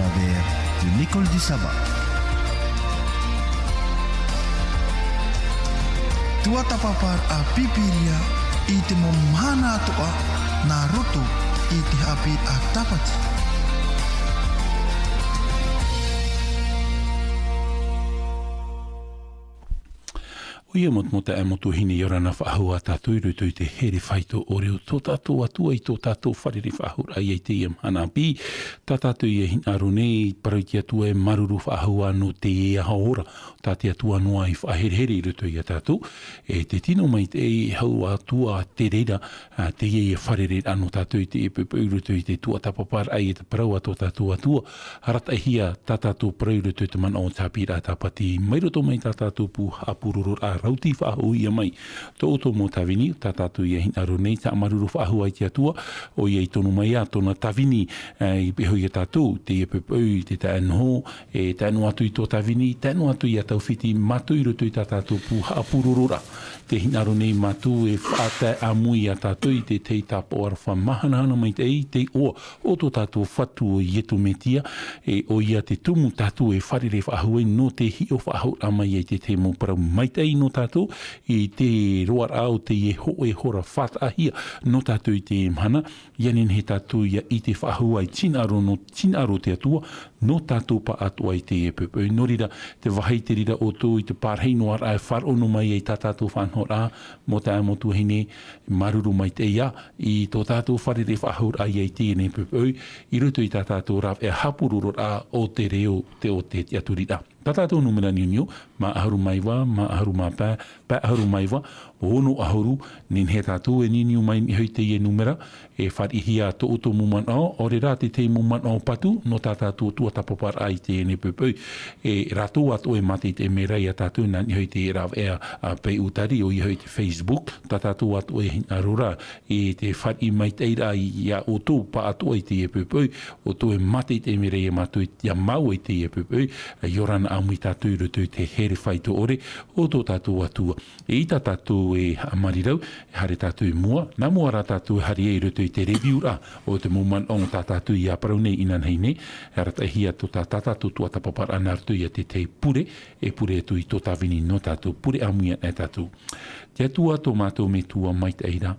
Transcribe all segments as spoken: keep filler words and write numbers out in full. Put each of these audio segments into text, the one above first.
travers de l'école du sabbat. Tuatāpaparaʻa Pīpīria i te mau mahana atoʻa nā roto i te haʻapiʻiraʻa Tāpati. ʻOia mau, mau taeaʻe, mau tuahine, ʻia ora na faʻahou ā tātou i roto i te here faito ʻore o tō tātou Atua i tō tātou fārerei faʻahou raʻa i teie mahana ʻāpī. Tā tātou ia hinaʻaro nei, parau i te Atua e māuruuru faʻahou ā nō teie aho ora, tā te Atua noa i faʻaherehere i roto ia tātou. E te tino maitaʻi, e hau atu ā te reira, ā, teie fārereiraʻa nō tātou i teie poʻipoʻi i roto i te tuatāpaparaʻa i te parau a tō tātou Atua. Arataʻihia tā tātou parau i roto i te manaʻo o te haʻapiʻiraʻa Tāpati, mai roto mai tā tātou pū haʻapurororaʻa, rauti faʻahouhia mai tō ʻoutou mau tāvini, tā tātou ia hinaʻaro nei, tā māuruuru faʻahou ā i te Atua, ʻoia i tono mai ā tōna tāvini, ā, i pīhaʻi ia tātou, teie poʻipoʻi, te taeaʻe Noho, e tae noa atu i tō tāvini, tae noa atu ia Taufiti, mātou i roto i tā tātou pū haʻapurororaʻa. Tē hinaʻaro nei mātou e faʻatae ʻāmui ia tātou i te tahi tāpaʻo aroha mahanahana maitaʻi, te iʻoa o tō tātou Fatu ʻo Iesu Mesia, e ʻoia te tumu tātou e fārerei faʻahou ai nō te hiʻo faʻahou raʻa mai i te tahi mau parau maitaʻi nō tātou, i te roaraʻa o teie hōʻē hora faʻataʻahia nō tātou i teie mahana, ʻia nehenehe tātou ia ʻite faʻahou ā i te hinaʻaro nō, hinaʻaro o te Atua, nō tātou pāʻatoʻa i teie poʻipoʻi. Nō reira, tē vāhi te reira ʻoutou i te parahi noa raʻa e faʻaroʻo noa mai ai tā tātou faʻanahoraʻa, mau taeaʻe, mau tuahine, māuruuru maitaʻi ā, i tō tātou fārerei faʻahou raʻa i teie nei poʻipoʻi, i roto i tā tātou rāveʻa haʻapurororaʻa o te reo te, o te tiʻaturiraʻa. Tā tātou nūmera niuniu, maha ʻahuru mā iva, maha ʻahuru mā pae, pae ʻahuru mā iva, ono ʻahuru, nehenehe tātou e niuniu mai i niʻa i teie nūmera, e fāriʻihia tō ʻoutou mau manaʻo, ʻaore rā te tahi mau manaʻo patu, nō tā tātou tuatāpaparaʻa i teie nei poʻipoʻi, e rātou atoʻa e mātaʻitaʻi mai ra ia tātou nā niʻa i te rāveʻa, ā, pē ʻūtari, ʻoia hoʻi te Facebook, tā tātou atoʻa e hinaʻaro ra, i te fāriʻi maitaʻi ra ia ʻoutou pāʻatoʻa i teie poʻipoʻi, ʻoutou e mātaʻitaʻi mai ra ia mātou, ia māua i teie poʻipoʻi, ʻia ora na ʻāmui tātou i roto i te here faito ʻore o tō tātou Atua. E ʻita tātou e haʻamarirau, e haere tātou i mua, nā mua rā tātou e haere ai i roto i te review ra o te mau manaʻo tā tātou ia parau nei inanahi nei, e arataʻihia tō tā, tā tātou tuatāpaparaʻa nā roto ia te tahi pure, e pure atu i tō tāvini nō tātou, pure ʻāmui ana e tātou. Te Atua tō mātou Metua maitaʻi ra,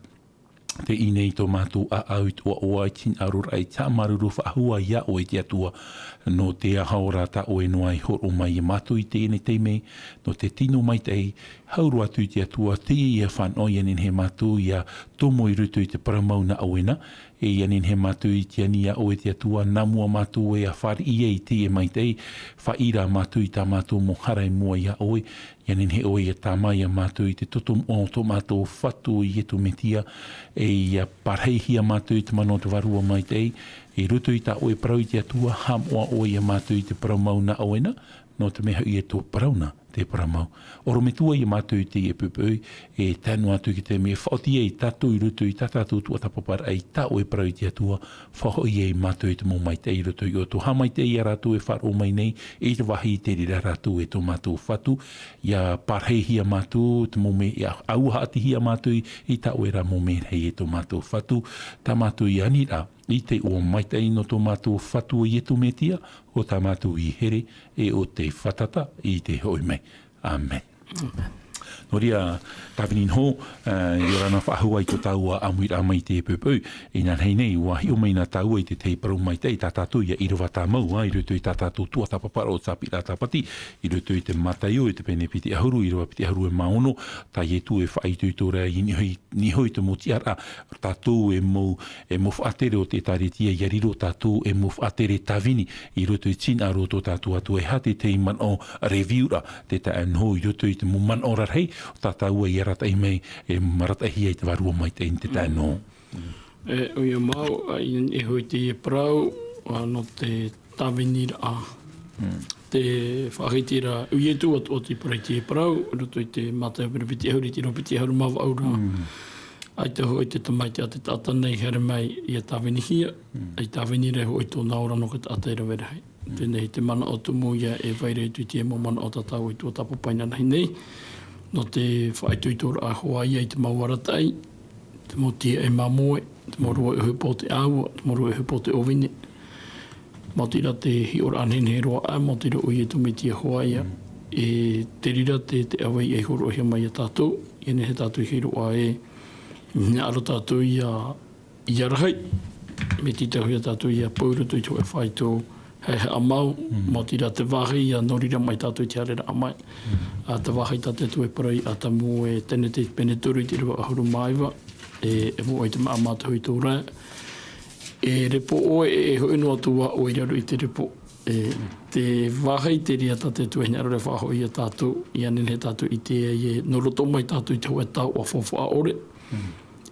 teie nei tō mātou ʻāʻau i te ʻoaʻoa, i te hinaʻaro raʻa, i te haʻamāuruuru faʻahou ā ia ʻoe te Atua, nō te ahaʻa ora tā ʻoe noa i hōroʻa mai ia mātou i teie nei taime, nō te tino maitaʻi, hau roa atu i te Atua, teie fānaʻo ʻia nehenehe mātou ʻia tomo i roto i te parau mau nā ʻoe na, e ʻia nehenehe mātou i te ani ia ʻoe te Atua, nā mua mātou e ʻia fāriʻi ai i teie maitaʻi, faʻaʻī rā mātou i tā mātou mau hara i mua ia ʻoe, ʻia nehenehe ʻoe ʻia tāmā ia mātou i te toto moʻa o tō mātou Fatu ʻo Iesu Mesia, e ʻia parahihia mātou i te mana o te Vārua Maitaʻi, i roto i tā ʻoe parau i te Atua, haʻamoʻa ʻoe ia mātou i te parau mau nā ʻoe na, nō te mea hoʻi e tō parau na te parau mau. ʻOrometua ia mātou i teie poʻipoʻi, e tae noa atu i te taime e faʻaoti ai tātou i roto i tā tātou tuatāpaparaʻa i tā ʻoe parau i te Atua, faʻahoʻi ai mātou i te mau maitaʻi i roto ia ʻoutou. Haʻamaitaʻi ia rātou e faʻaroʻo mai nei, i te vāhi i te reira rātou e tō mātou Fatu, ʻia parahihia mātou, te mau mea, ʻia auahaʻatihia mātou i, i tā ʻoe ra mau merahi e tō mātou Fatu, tā mātou ia ani ra, i te iʻoa maitaʻi nō tō mātou Fatu ʻo Iesu Mesia, ʻo tā mātou ʻĪhere, e ʻo te Fātata i te hoʻi mai. ʻĀmene. Nō reira, Tāvini Noho, ā, ʻia ora na faʻahou ā i tō tāua ʻāmuiraʻa mai i teie poʻipoʻi, inanahi nei, ʻua hiʻo mai na tāua i te tahi parau maitaʻi tā tātou ia ʻīrava tāmau, ā, i roto i tā tātou tuatāpaparaʻa o te haʻapiʻiraʻa Tāpati, i roto i te Mataio, i te pene piti ʻahuru, ʻīrava piti ʻahuru e mā ono, tā Iesu e faʻaitoito ra i niʻa i niʻa i te mau tiʻaraʻa, tātou e mau, e mau faʻatere o te ʻĒtārētia, ʻia riro tātou e mau faʻatere tāvini i roto i te hinaʻaro o tō tātou Atua. E aha te tahi manaʻo review ra, te taeaʻe Noho, i roto i te mau manaʻo rarahi tā tāua i arataʻi mai, e arataʻihia i te Vārua Maitaʻi, te taeaʻe Noho? E, ʻoia mau, ā, i, e hoʻi teie parau, ā, nō te tāviniraʻa. Te faʻahiti ra, ʻo Iesu atoʻa tei parau i te parau, i roto i te Mataio pene piti ʻahuru, i te ʻīrava piti ʻahuru mā vaʻu ra. ʻAita hoʻi te Tamaiti a te taʻata nei i haere mai ʻia tāvinihia, ʻia tāvini ra hoʻi tōna ora nō te taʻata e rave rahi. Teie nei te manaʻo tumu ïa e vai ra i te mau manaʻo tā tāua i tuatāpapa inanahi nei. Nō te faʻaitoitoraʻa hoʻi ïa i te mau arataʻi, te mau tiaʻi māmoe, te mau rua ʻohipa o te ʻāua, te mau rua ʻohipa o te ʻōvini. Maoti rā te hiʻoraʻa nehenehe roa ʻā, maoti rā ʻo Iesu Mesia hoʻi ia. E te reira te, te ʻāvaʻe i hōroʻahia mai ia tātou, ʻia nehenehe tātou e hiʻo ʻā e, hinaʻaro tātou ia, ia rahi, mai te tahi ia tātou ia pau i roto i te hōʻē faito, haʻehaʻa mau, maoti rā te vāhi ia nō reira mai tātou i te haereraʻa mai. ʻA te vāhi tā te Atua e parau ia Atamu e Tenete pene toru i te ʻīrava ʻahuru mā iva, e, e moʻe te māʻa mātou i tō rā. E repo ʻoe, e, e hoʻi noa atu ā ʻoe i raro i te repo. E, te vāhi te reira tā te Atua e hinaʻaro ra e faʻahoʻi ia tātou, ʻia nehenehe tātou e ʻite ai ē, nō roto mai tātou i te hōʻē taoʻa faufaʻa ʻore.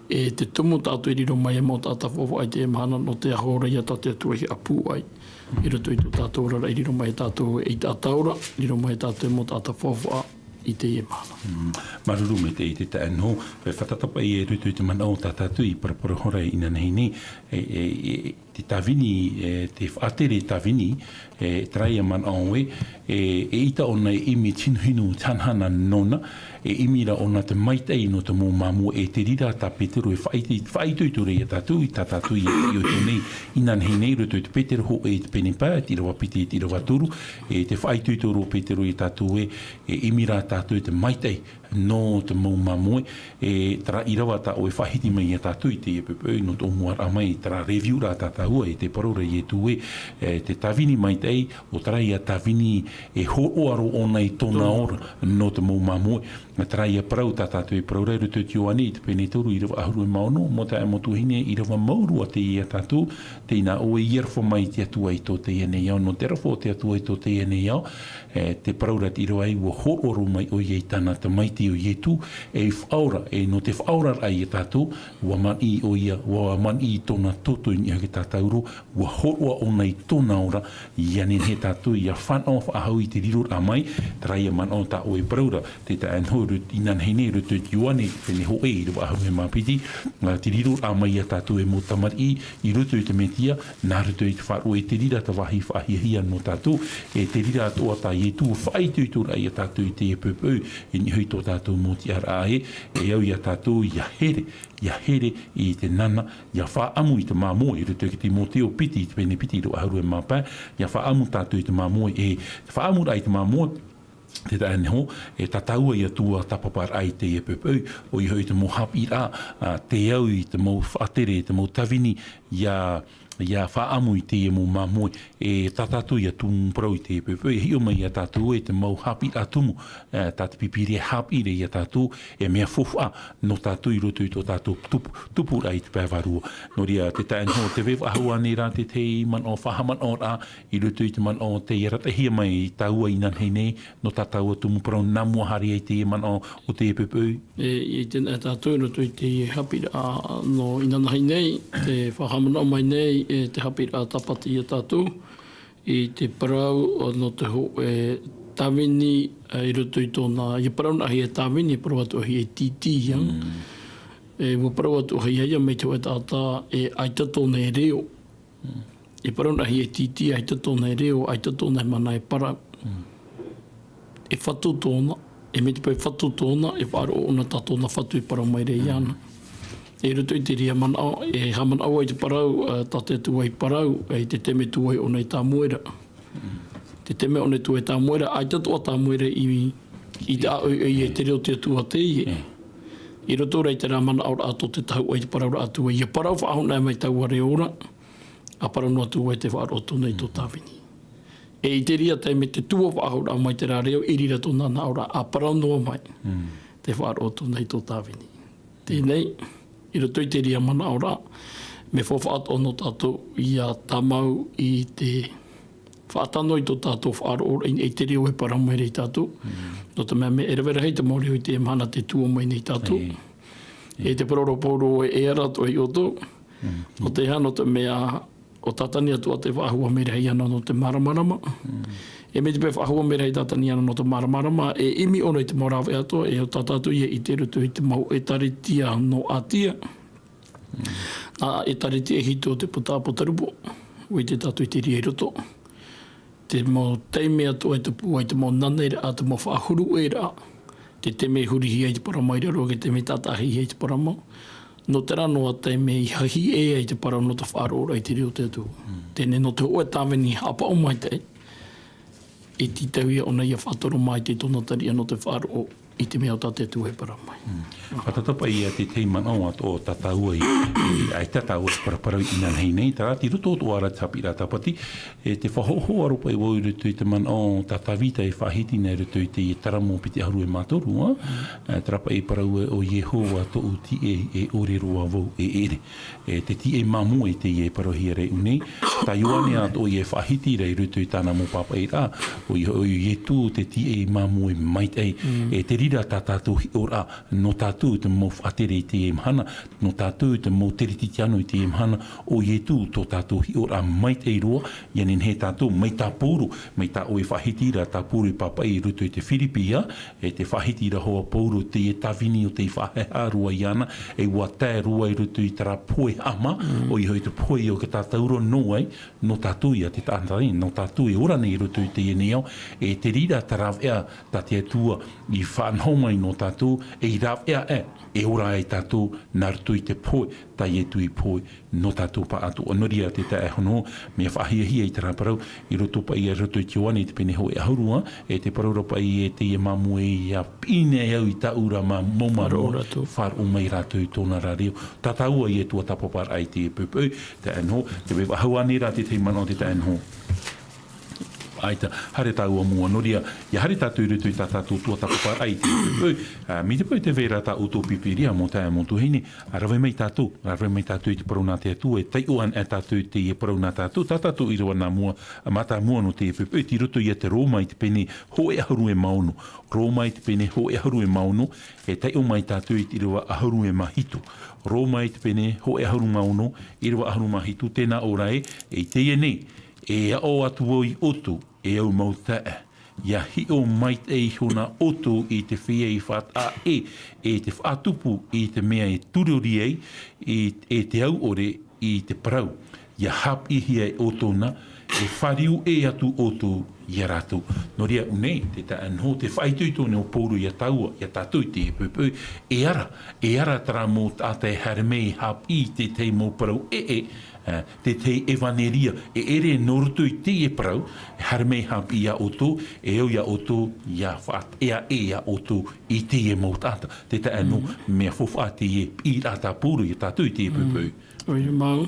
E te tumu tātou e riro mai e mau taʻata faufaʻa i teie mahana nō te aho ra ia tā te Atua e hiʻo pūai. I roto i tō tātou oraraʻa e riro mai e tātou e ʻeita taʻata ora, riro mai e tātou e mau taʻata faufaʻa i teie mahana. Mm. Māuruuru maitaʻi i te taeaʻe Noho, e fātata paʻi i roto i te manaʻo tā tātou i paraparau ra inanahi nei, e, e, e, te tāvini, e, te faʻatere tāvini, e, terā ia manaʻo ē, e, eʻita ʻōna e ʻimi te hinuhinu, te hanahana nōna, e ʻimi rā ʻōna te maitaʻi nō te mau māmoe, e te reira tā Petero e faʻaitoito, faʻaitoito ra ia tātou, i tā tātou ia taiʻo nei, inanahi nei, i roto i te Petero hōʻē i te pene pae, te ʻīrava piti, te ʻīrava toru, e te faʻaitoito ra ʻo Petero ia tātou ē, e ʻimi rā tātou i te maitaʻi nō te mau māmoe, e terā ʻīrava tā ʻoe e faʻahiti mai ia tātou i teie poʻipoʻi, nō tō ʻoe mua ra mai, terā review ra tā tāua, e tē parau ra Iesu ē, e te tāvini maitaʻi, ʻo terā ia tāvini e hōroʻa roa ʻōna i tōna ora, nō te mau māmoe. Terā ia parau tā tātou e parau ra i roto i te Ioane i te pene toru, ʻīrava ʻahuru mā ono, mau taeaʻe, mau tuahine, ʻīrava mau roa teie ia tātou, teie nā ʻoe i aroha mai te Atua i tō teie nei ao, nō te aroha o te Atua i tō teie nei ao, e, tē parau ra te ʻīrava ē, ʻua hōroʻa roa mai ʻoia i tāna Tamaiti ʻo Iesu, ei Faʻaora, e nō te faʻaoraraʻa ia tātou, ʻua maʻi ʻoia, ʻua maʻi i tōna toto i niʻa i tā tātou roa, ʻua hōroʻa ʻōna i tōna ora, ʻia nehenehe tātou ʻia fānaʻo faʻahou i te riroraʻa mai, terā ia manaʻo tā ʻoe e parau ra, te taeaʻe Noho, inanahi nei i roto i te Ioane, pene hōʻē, ʻīrava ʻahuru mā piti, ā, te riroraʻa mai ia tātou e mau tamariʻi, i roto i te Mesia, nā roto i te faʻaroʻo, e te reira te vāhi faʻahiahia nō tātou, e te reira atoʻa tā Iesu e faʻaitoito ra ia tātou i teie poʻipoʻi, i niʻa i tō tātou mau tiʻaraʻa ē, e au ia tātou ʻia here, ʻia here i te nana, ʻia faʻaʻamu i te māmoe, i roto i te Timoteo piti, i te pene piti, ʻīrava ʻahuru mā pae, ʻia faʻaʻamu tātou i te māmoe, e te faʻaʻamuraʻa i te māmoe, te taeaʻe Noho, e tā tāua ia tuatāpaparaʻa i teie poʻipoʻi, ʻoia hoʻi te mau haʻapiʻiraʻa, ā, tē au i te mau faʻatere, te mau tāvini, ʻia, ʻia faʻaʻamu i teie mau māmoe, e tā tātou ia tumu parau i teie poʻipoʻi, e hiʻo mai ia tātou ē te mau haʻapiʻiraʻa tumu, e, tā te Pīpīria e haʻapiʻi ra ia tātou, e mea faufaʻa nō tātou i roto i tō tātou tupu, tupuraʻa i te pae vārua. Nō reira, te taeaʻe Noho, tē vai faʻahou ānei ra te tahi manaʻo, faʻahaʻamanaʻoraʻa, i roto i te manaʻo tei arataʻihia mai tāua inanahi nei, nō tā tāua tumu parau nā mua haere ai teie manaʻo o teie poʻipoʻi. E, i te, e tātou i roto i te haʻapiʻiraʻa nō inanahi nei, tē faʻahaʻamanaʻo mai nei, e te haʻapiʻiraʻa tāpati ia tātou, i te parau, ā, nō te hō-, e, tāvini, e, i roto i tōna, ʻia parau anaʻe e tāvini, ʻia parau atoʻa e tītī ia. Mm. E, ʻua parau atoʻa ia mai te hōʻē taʻata, e, ʻaita tōna e reo. Mm. ʻIa parau anaʻe e tītī, ʻaita tōna e reo, ʻaita tōna e mana e parau. Mm. E fatu tōna, e mai te peu e fatu tōna, e faʻaroʻo ʻōna tā tōna fatu e parau mai ra iāna. Mm. E roto i te reira manaʻo, e haʻamanaʻo ai te parau, ā, tā te Atua i parau, ā, i te taime tuai ʻōna i Tāmuera. Mm. Te taime ʻōna i tuai i Tāmuera, ʻaita atoʻa Tāmuera i, i te ʻāʻoiʻoi e te reo o te Atua teie. Mm. I roto rā i terā manaʻoraʻa tō te tahuʻa i te parau ra atu ē, ʻia parau faʻahou anaʻe mai taua reo ra, ʻa parau noa atu ē tē faʻaroʻo atu nei tō tāvini. E i te reira taime tē tuatāpaparaʻa mai terā reo, i reira tōna nāʻōraʻa, ʻa parau noa mai, mm, tē faʻaroʻo atu nei tō tāvini. Teie nei, i roto i te reira manaʻoraʻa, mea faufaʻa atoʻa nō tātou ʻia tāmau i te faʻatano i tō tātou faʻaroʻoraʻa i te reo e parau mai ra ia tātou. Mm. Nō te mea, mea rave rahi te mau reo i teie mahana tē tuō mai nei ia tātou. Ē. E te parau ra Paulo ē, e ara atoʻa ia ʻoutou. Mm. Nō te aha? Nō te mea, ʻo Tātani atoʻa tē faʻahua mai ra iāna nō te māramarama. Mm. E mai te peu e faʻahua mai ra Tātani iāna nō te māramarama, e ʻimi ʻōna i te mau rāveʻa atoʻa, e ʻo tā tātou ia ʻite i roto i te mau ʻĒtārētia nō Ātia. Mm. Nā ʻĒtārētia ʻĒhito, te puta apotarupo, ʻua ʻite tātou i te reira i roto. Te mau taime atoʻa e tupu ai te mau naneraʻa, te mau faʻahuruʻeraʻa, te taime e hurihia ai te parau mau i raro, te taime e tātaʻahia ai te parau mau. Nō terā noa taime i hahi ʻē ai te parau nō te faʻaroʻoraʻa i te reo o te Atua. Teie nei nō te hōʻē tāvini haʻapaʻo maitaʻi, e tītauhia ʻōna ʻia faʻatoro mai te tōna tariʻa nō te faʻaroʻo i te mea o tā te Atua e parau mai. Fātata paʻi ia te tahi manaʻo atoʻa tā tāua i, i, ʻaita tāua i paraparau inanahi nei, terā, tei roto atoʻa ra te haʻapiʻiraʻa Tāpati, e te faʻahoʻohoʻo roa paʻi vau i roto i te manaʻo tā Tāvita e faʻahiti nei i roto i te Taramo piti ʻahuru e mā toru, ā? E, terā paʻi e parau ē, ʻo Iehova tōʻu tiʻa e ʻore roa vau e ʻere. E te tiʻa māmoe teie e parauhia ra i ʻō nei, tā Ioane atoʻa ia e faʻahiti ra i roto i tāna mau pāpaʻiraʻa, ʻoia hoʻi, ʻo Ietu te tiʻa māmoe maitaʻi. E te reira tā tātou hiʻoraʻa, nō tātou te mau faʻatere i teie mahana, nō tātou te mau kerisetiano i teie mahana, ʻo Ietu tō tātou hiʻoraʻa maitaʻi roa, ʻia nehenehe tātou, mai tā Pauro, mai tā ʻoe e faʻahiti ra, tā Pauro e pāpaʻi i roto i te Firipi, ā, e tē faʻahiti ra hoʻi Pauro teie tāvini o tei faʻaheha roa iāna, e ʻua tae roa i roto i terā pohe haʻamā, ʻoia hoʻi te pohe ʻo te tātauro nō ai, nō tātou ia te taʻata nei, nō tātou e ora nei i roto i teie nei ao, e te reira te rāveʻa tā te Atua i faʻanaho mai nō tātou, e i rāveʻa ē, e ora ai tātou nā roto i te pohe, tā Ietu i pohe nō tātou pāʻātoʻa. Nō reira te taeaʻe Honoho, mea faʻahiahia i terā parau, i roto paʻi, i roto i te Ioane i te pene hōʻē ʻahuru, ā, e te parau ra paʻi ē, teie māmoe ʻia piʻi nei au i tāʻu ra mau māmā, faʻaroʻo rātou. Faʻaroʻo mai rātou i tōna ra reo. Tā tāua ia tuatāpaparaʻa i teie poʻipoʻi, taeaʻe Honoho, tē vai faʻahou ānei ra te tahi manaʻo te taeaʻe Honoho. ʻAita, haere tāua i mua, nō reira, ʻia haere tātou i roto i tā tātou tuatāpaparaʻa i teie poʻipoʻi, ā, mai te peu tē vai ra tā ʻoutou pipiria mau taeaʻe mau tuahine, ā, rave mai tātou, rave mai tātou i te parau nā te Atua, e taiʻo anaʻe tātou i teie parau nā tātou, tā tātou ʻīrava nā mua, mātāmua nō teie poʻipoʻi, tei roto ia te Roma i te pene hōʻē ʻahuru e mā ono. Roma i te pene hōʻē ʻahuru e mā ono, e taiʻo mai tātou i te ʻīrava ʻahuru e mā hitu. Roma i te pene hōʻē ʻahuru mā ono, ʻīrava ʻahuru mā hitu, tē nā ʻō ra ē, i teie nei, e aʻo atu vau ia ʻoutou, e au mau taeaʻe, ʻia hiʻo maitaʻi iho na ʻoutou i te feiā i faʻataʻa ʻē, e te faʻatupu i te mea e tūrori ai, e, e te au ʻore i te parau, ʻia haʻapiʻihia e ʻoutou na, e fāriu ʻē atu ʻoutou ia rātou. Nō reira, ʻō nei te taeaʻe Honoho, te faʻaitoito nei ʻo Pauro ia tāua, ia tātou i teie poʻipoʻi, e ara, e ara terā mau taʻata e haere mai e haʻapiʻi i te tahi mau parau ʻē, ā, te tahi ʻevaneria, e ʻere nō roto i teie parau, e haere mai e haʻapiʻi ia ʻoutou, e au ia ʻoutou, ʻia faʻataʻa ʻē ia ʻoutou i teie mau taʻata. Te taeaʻe Honoho, mea faufaʻa teie piʻiraʻa tā Pauro ia tātou i teie poʻipoʻi. ʻOia mau.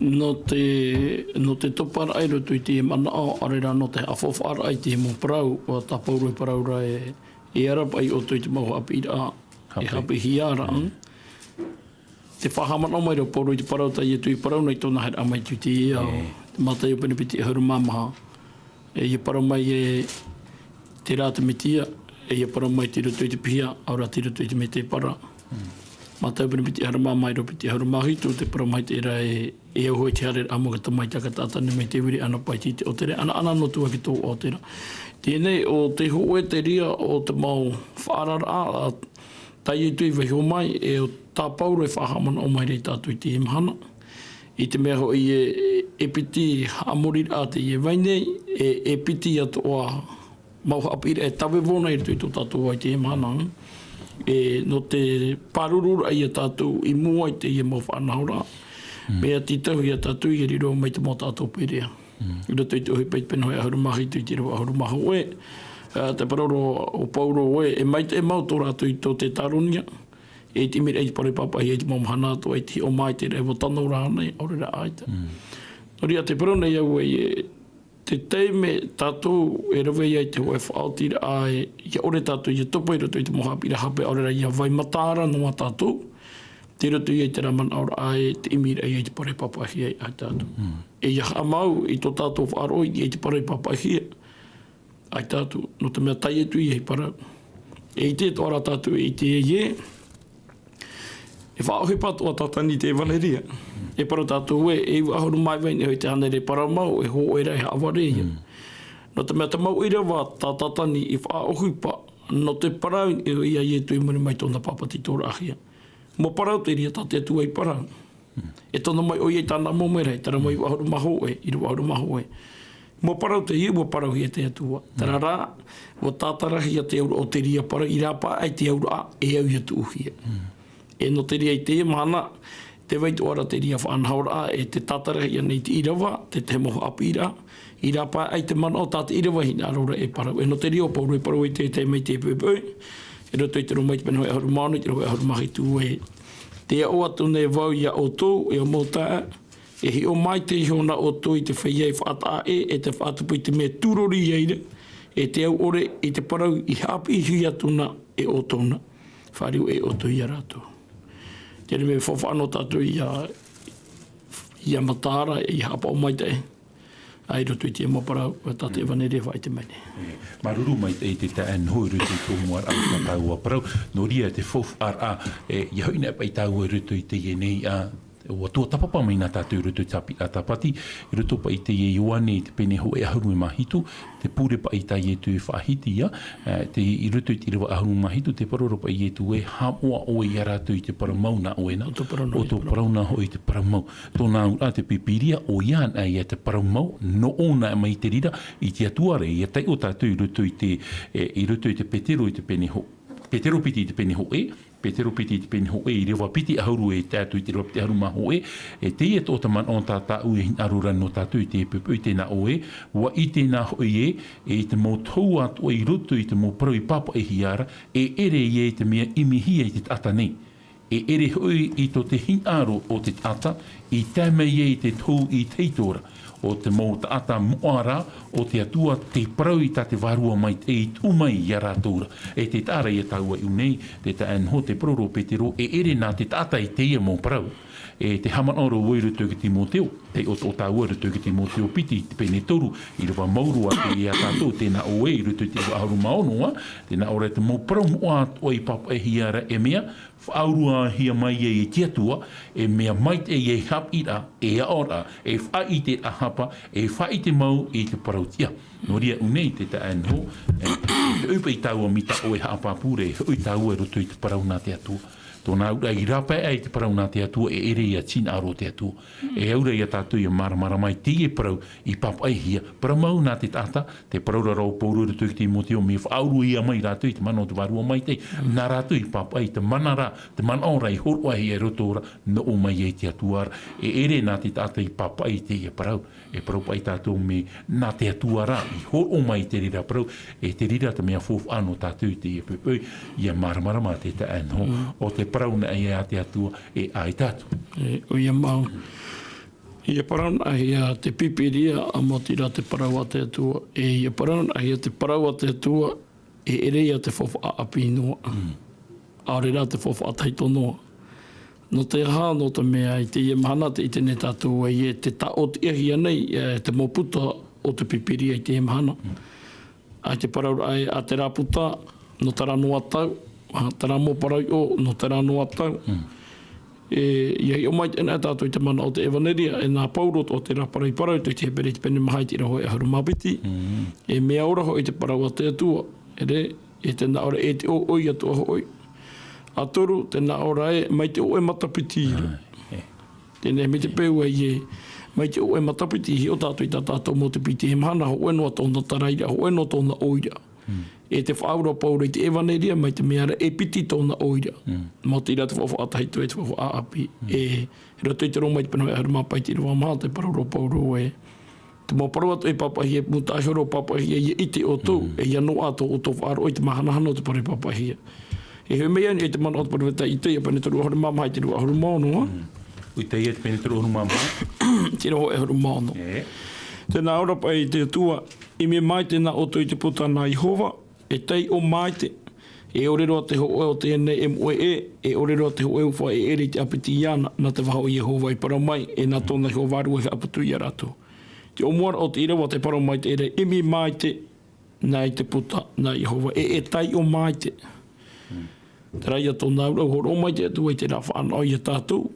Nō te, nō te toparaʻa i roto i teie manaʻo, ʻaore rā nō te haʻafaufaʻaraʻa i teie mau parau, ʻua tā Pauro e parau ra ē, e ara paʻi ʻoutou i te mau haʻapiʻiraʻa, e haʻapiʻihia ra. Te faʻahaʻamanaʻo mai ra ʻo Pauro i te parau tā Ietu i parau nei i tōna haereraʻa mai i te ao. Te Mataio pene piti ʻahuru mā maha. E ʻia parau mai ē, terā te Mesia, e ʻia parau mai tei roto i te piha, ʻaore rā tei roto i te mētēpara. Mataio pene piti ʻahuru mā maha, ʻīrava piti ʻahuru mā hitu, tē parau mai terā ē, e au hoʻi te haereraʻa mau o te Tamaiti a te taʻata, nō te mea tē vai ra ʻana paʻi i te ʻōtere, ʻanaʻana noa atu ā ki tō ʻōtere. Teie nei, ʻo te hōʻē te reira o te mau faʻaararaʻa, tā Ietu i vaiiho mai, e ʻo tā Pauro e faʻahaʻamanaʻo mai ra ia tātou i teie mahana. I te mea hoʻi ē, e piti haʻamoriraʻa teie e vai nei, e, e piti atoʻa mau haʻapiʻiraʻa e tave vau na i roto i tō tātou vā i teie mahana. E, nō te pārururaʻa ia tātou i mua i teie mau faʻanahoraʻa. Mea tītauhia ia tātou ʻia riro mai te mau taʻata Pērea. I roto i te ʻohipa i te pene hōʻē ʻahuru mā hitu i te ʻīrava ʻahuru mā hōʻē, ā, tē parau ra ʻo Pauro ē, e maitaʻi mau tō rātou i tō Tetaronia, e i te ʻimiraʻa i te parau i pāpaʻihia i te mau mahana atoʻa, i te hiʻo mai i te reira ʻua tano ra ānei, ʻaore rā ʻaita. Nō reira, tē parau nei au ē, te taime tātou e rave ai i te hōʻē faʻaotiraʻa ē, ʻia ʻore tātou ʻia topa i roto i te mau haʻapiʻiraʻa hape, ʻaore rā ʻia vai mataara noa tātou, tei roto ia i terā manaʻoraʻa ē, te ʻimiraʻa ia i te parau i pāpaʻihia ai tātou. E ʻia haʻamau i tō tātou faʻaroʻo i te parau i pāpaʻihia ai tātou, nō te mea tā Ietu ia i parau. E ʻite atoʻa ra tātou, e ʻite ai ē, e faʻaʻohipa atoʻa tā Tātani i te ʻevaneria. E parau tātou ē, e iva ʻahuru mā iva i niʻa i te hānere parau mau, e hōʻē ra e haʻavare ia. Nō te mea te mau ʻīrava tā Tātani i faʻaʻohipa, nō te parau i niʻa ia Ietu i muri mai i tōna pāpetitoraʻahia. Mau parau te reira tā te Atua i parau. E tono mai ʻoia i tāna mau merahi, terā mau iva ʻahuru mā hōʻē, ʻīrava ʻahuru mā hōʻē. Mau parau teie ʻua parauhia e te Atua. Terā rā, ʻua tātarahia te auraʻa o te reira parau, i rāpae ai te auraʻa e au ʻia tuʻuhia. E nō te reira i teie mahana, tē vai atoʻa ra te reira faʻanahoraʻa e te tātarahia nei te ʻīrava, te tahi mau haʻapiʻiraʻa, i rāpae ai te manaʻo tā te ʻīrava e hinaʻaro ra e parau. E nō te reira ʻo Pauro e parau i te, te mai te poʻipoʻi, i roto i te Roma i te pene hōʻē ʻahuru mā ono, i te hōʻē ʻahuru mā hitu ē. Tē aʻo atu nei vau ia ʻoutou, e ʻo mau taeaʻe, e hiʻo maitaʻi iho na ʻoutou i te feiā i faʻataʻa ʻē, e te faʻatupu i te mea tūrori i reira, e te au ʻore i te parau i haʻapiʻihia atu na e ʻoutou na. Fāriu e ʻoutou ia rātou. Terā mea faufaʻa nō tātou ia, ia mataara, ia haʻapaʻo maitaʻi. ʻA i roto i te mau parau, tā te ʻevaneria e faʻaʻite mai nei. E, māuruuru maitaʻi te taeaʻe Noho i roto i tō mua raʻa tā tāua parau. Nō reira te faufaʻaraʻa, e, ʻia hoʻi na paʻi tāua i roto i teie nei, ā, ʻua tuatāpapa mai na tātou i roto i te haʻapiʻiraʻa Tāpati, i roto paʻi i teie Ioane i te pene hōʻē ʻahuru mā hitu, te pure paʻi tā Ietu e faʻahiti ia, e, te, i roto i te ʻīrava ʻahuru mā hitu, tē parau ra paʻi Ietu ē, haʻamoʻa ʻoe ia rātou i te parau mau nā ʻoe na, ʻo tō parau nā, ʻo tō parau nā hoʻi te parau mau. Tōna auraʻa te Pīpīria, ʻoia anaʻe ia te parau mau, nō ʻōna mai te reira, i te Atua ra, ʻia taiʻo tātou i roto i te, e, i roto i te Petero, i te pene hō-, Petero piti i te pene hōʻē, Petero piti i te pene hōʻē, ʻīrava piti ʻahuru e tae atu i te ʻīrava piti ʻahuru mā hōʻē, e teie atoʻa te manaʻo tā tāʻu e hinaʻaro ra nō tātou i te poʻipoʻi tē nā ʻō ē, ʻua ʻite na hoʻi ē, e te mau tohu atoʻa i roto i te mau parau i pāpaʻihia ra, e ʻere ia i te mea ʻimihia i te taʻata nei. E ʻere hoʻi i tō te hinaʻaro o te taʻata, i tae mai ai te tohu i te itoito ra, ʻo te mau taʻata moʻa ra, ʻo te Atua te parau i tā te Vārua Maitaʻi i tuʻu mai ia rātou ra. E te taʻa ra ia tāua i ʻō nei, te taeaʻe Noho, tē parau ra ʻo Petero, e ʻere nā te taʻata i teie mau parau. E te haʻamanaʻo ra vau i roto i te Timoteo, tē ʻoaʻoa tāua i roto i te Timoteo piti, te pene toru, ʻīrava maoro atu ia tātou, tē nā ʻō ē i roto i te ʻīrava ʻahuru mā ono, ā, tē nā ʻō ra te mau parau moʻa atoʻa i pāpaʻihia ra e mea, faʻaurua hia mai ai e te Atua, e mea maitaʻi e haʻapiʻiraʻa, e aʻoraʻa, e faʻaʻiteraʻa hapa, e faʻaʻite mau i te parau tiʻa. Nō reira ʻō nei te taeaʻe Noho, e, e hoʻi paʻi tāua mai tā ʻoe haʻapāpū ra, e hoʻi tāua i roto i te parau nā te Atua. Tōna auraʻa i rāpae ai te parau nā te Atua, e ʻere ia te hinaʻaro o te Atua. E au ra ia tātou ʻia māramarama i teie parau i pāpaʻihia, parau mau nā te taʻata, tē parau ra ʻo Pauro i roto i te Timoteo, mea faʻaurua mai rātou i te mana o te Vārua Maitaʻi, nā rātou i pāpaʻi i te mana ra, te manaʻo ra i hōroʻahia i roto ra, nō ʻō mai ai te Atua ra. E ʻere nā te taʻata i pāpaʻi i teie parau, e parau paʻi tātou mea nā te Atua ra i hōroʻa mai te reira parau, e te reira te mea faufaʻa nō tātou i teie poʻipoʻi, ʻia māramarama te taeaʻe Noho, ʻo te parau na ia a te Atua, e ʻaita atu. E, ʻoia mau. ʻIa paraunaʻahia te Pīpīria, ʻa maoti rā te parau a te Atua, e ʻia paraunaʻahia te parau a te Atua, e ʻere ia te faufaʻa ʻāpī noa. ʻAore rā te faufaʻa tahito noa. Nō te aha, nō te mea i teie mahana tē ʻite nei tātou ē, e te tāʻotiʻahia nei, e te mau puta o te Pīpīria i teie mahana. ʻAita e parau ra ē, ʻa terā puta, nō terā noa tau, ʻa terā mau parau iʻoa, nō terā noa tau. E, ʻia hiʻo mai teie nei tātou i te mana o te ʻEvaneria, e nā Pauro atoʻa terā parau i parau, i te Hepera i te pene maha i te ʻīrava hōʻē ʻahuru mā piti. E mea ora hoʻi te parau a te Atua, ʻere, e tē nā ʻō ra e te ʻoʻoi atoʻa hoʻi. ʻA toru, tē nā ʻō ra ē, mai te hōʻē matapiti ra. Teie nei, mai te peu ē, mai te hōʻē matapiti, hiʻo tātou i tā tātou mau piti e mahana, hōʻē noa tōna tarairaʻa, hōʻē noa tōna ʻoiraʻa. E tē faʻaura Pauro i te ʻEvaneria, mai te mea ra, e piti tōna ʻoiraʻa. Maoti rā te faufaʻa tahito e te faufaʻa ʻāpī. E, i roto i te Roma i te pene hōʻē ʻahuru mā pae i te ʻīrava maha, tē parau ra Pauro ē, te mau parau atoʻa i pāpaʻihia, e mūtaʻa iho ra ʻo pāpaʻihia, ʻia ʻite ʻoutou, e ʻia noaʻa tō ʻoutou faʻaroʻo i te māhanahana o te parau i pāpaʻihia. E hoʻi mai anaʻe i te mana o te Perofeta Isaia, pene toru ʻahuru mā maha i te rua ʻahuru mā ono, ā? Isaia te pene toru ʻahuru mā maha. Te rua ʻahuru mā ono. Tē nā ʻō ra paʻi te Atua, ʻimi maite nā ʻoutou i te puta nā Iehova, e taiʻo maite. E ʻore roa te hōʻē o teie nei e moʻe ʻē, e ʻore roa te hōʻē ufa e ʻere i te ʻāpiti iāna, nā te vāhi o Iehova i parau mai, e nā tōna iho vārua i haʻaputu ia rātou. Te ʻōmuaraʻa o te ʻīrava tē parau mai te reira, ʻimi maite, nā i te puta, nā Iehova, e, e taiʻo maite. Terā ia tōna auraʻa, hōroʻa mai te Atua i terā fānaʻo ia tātou,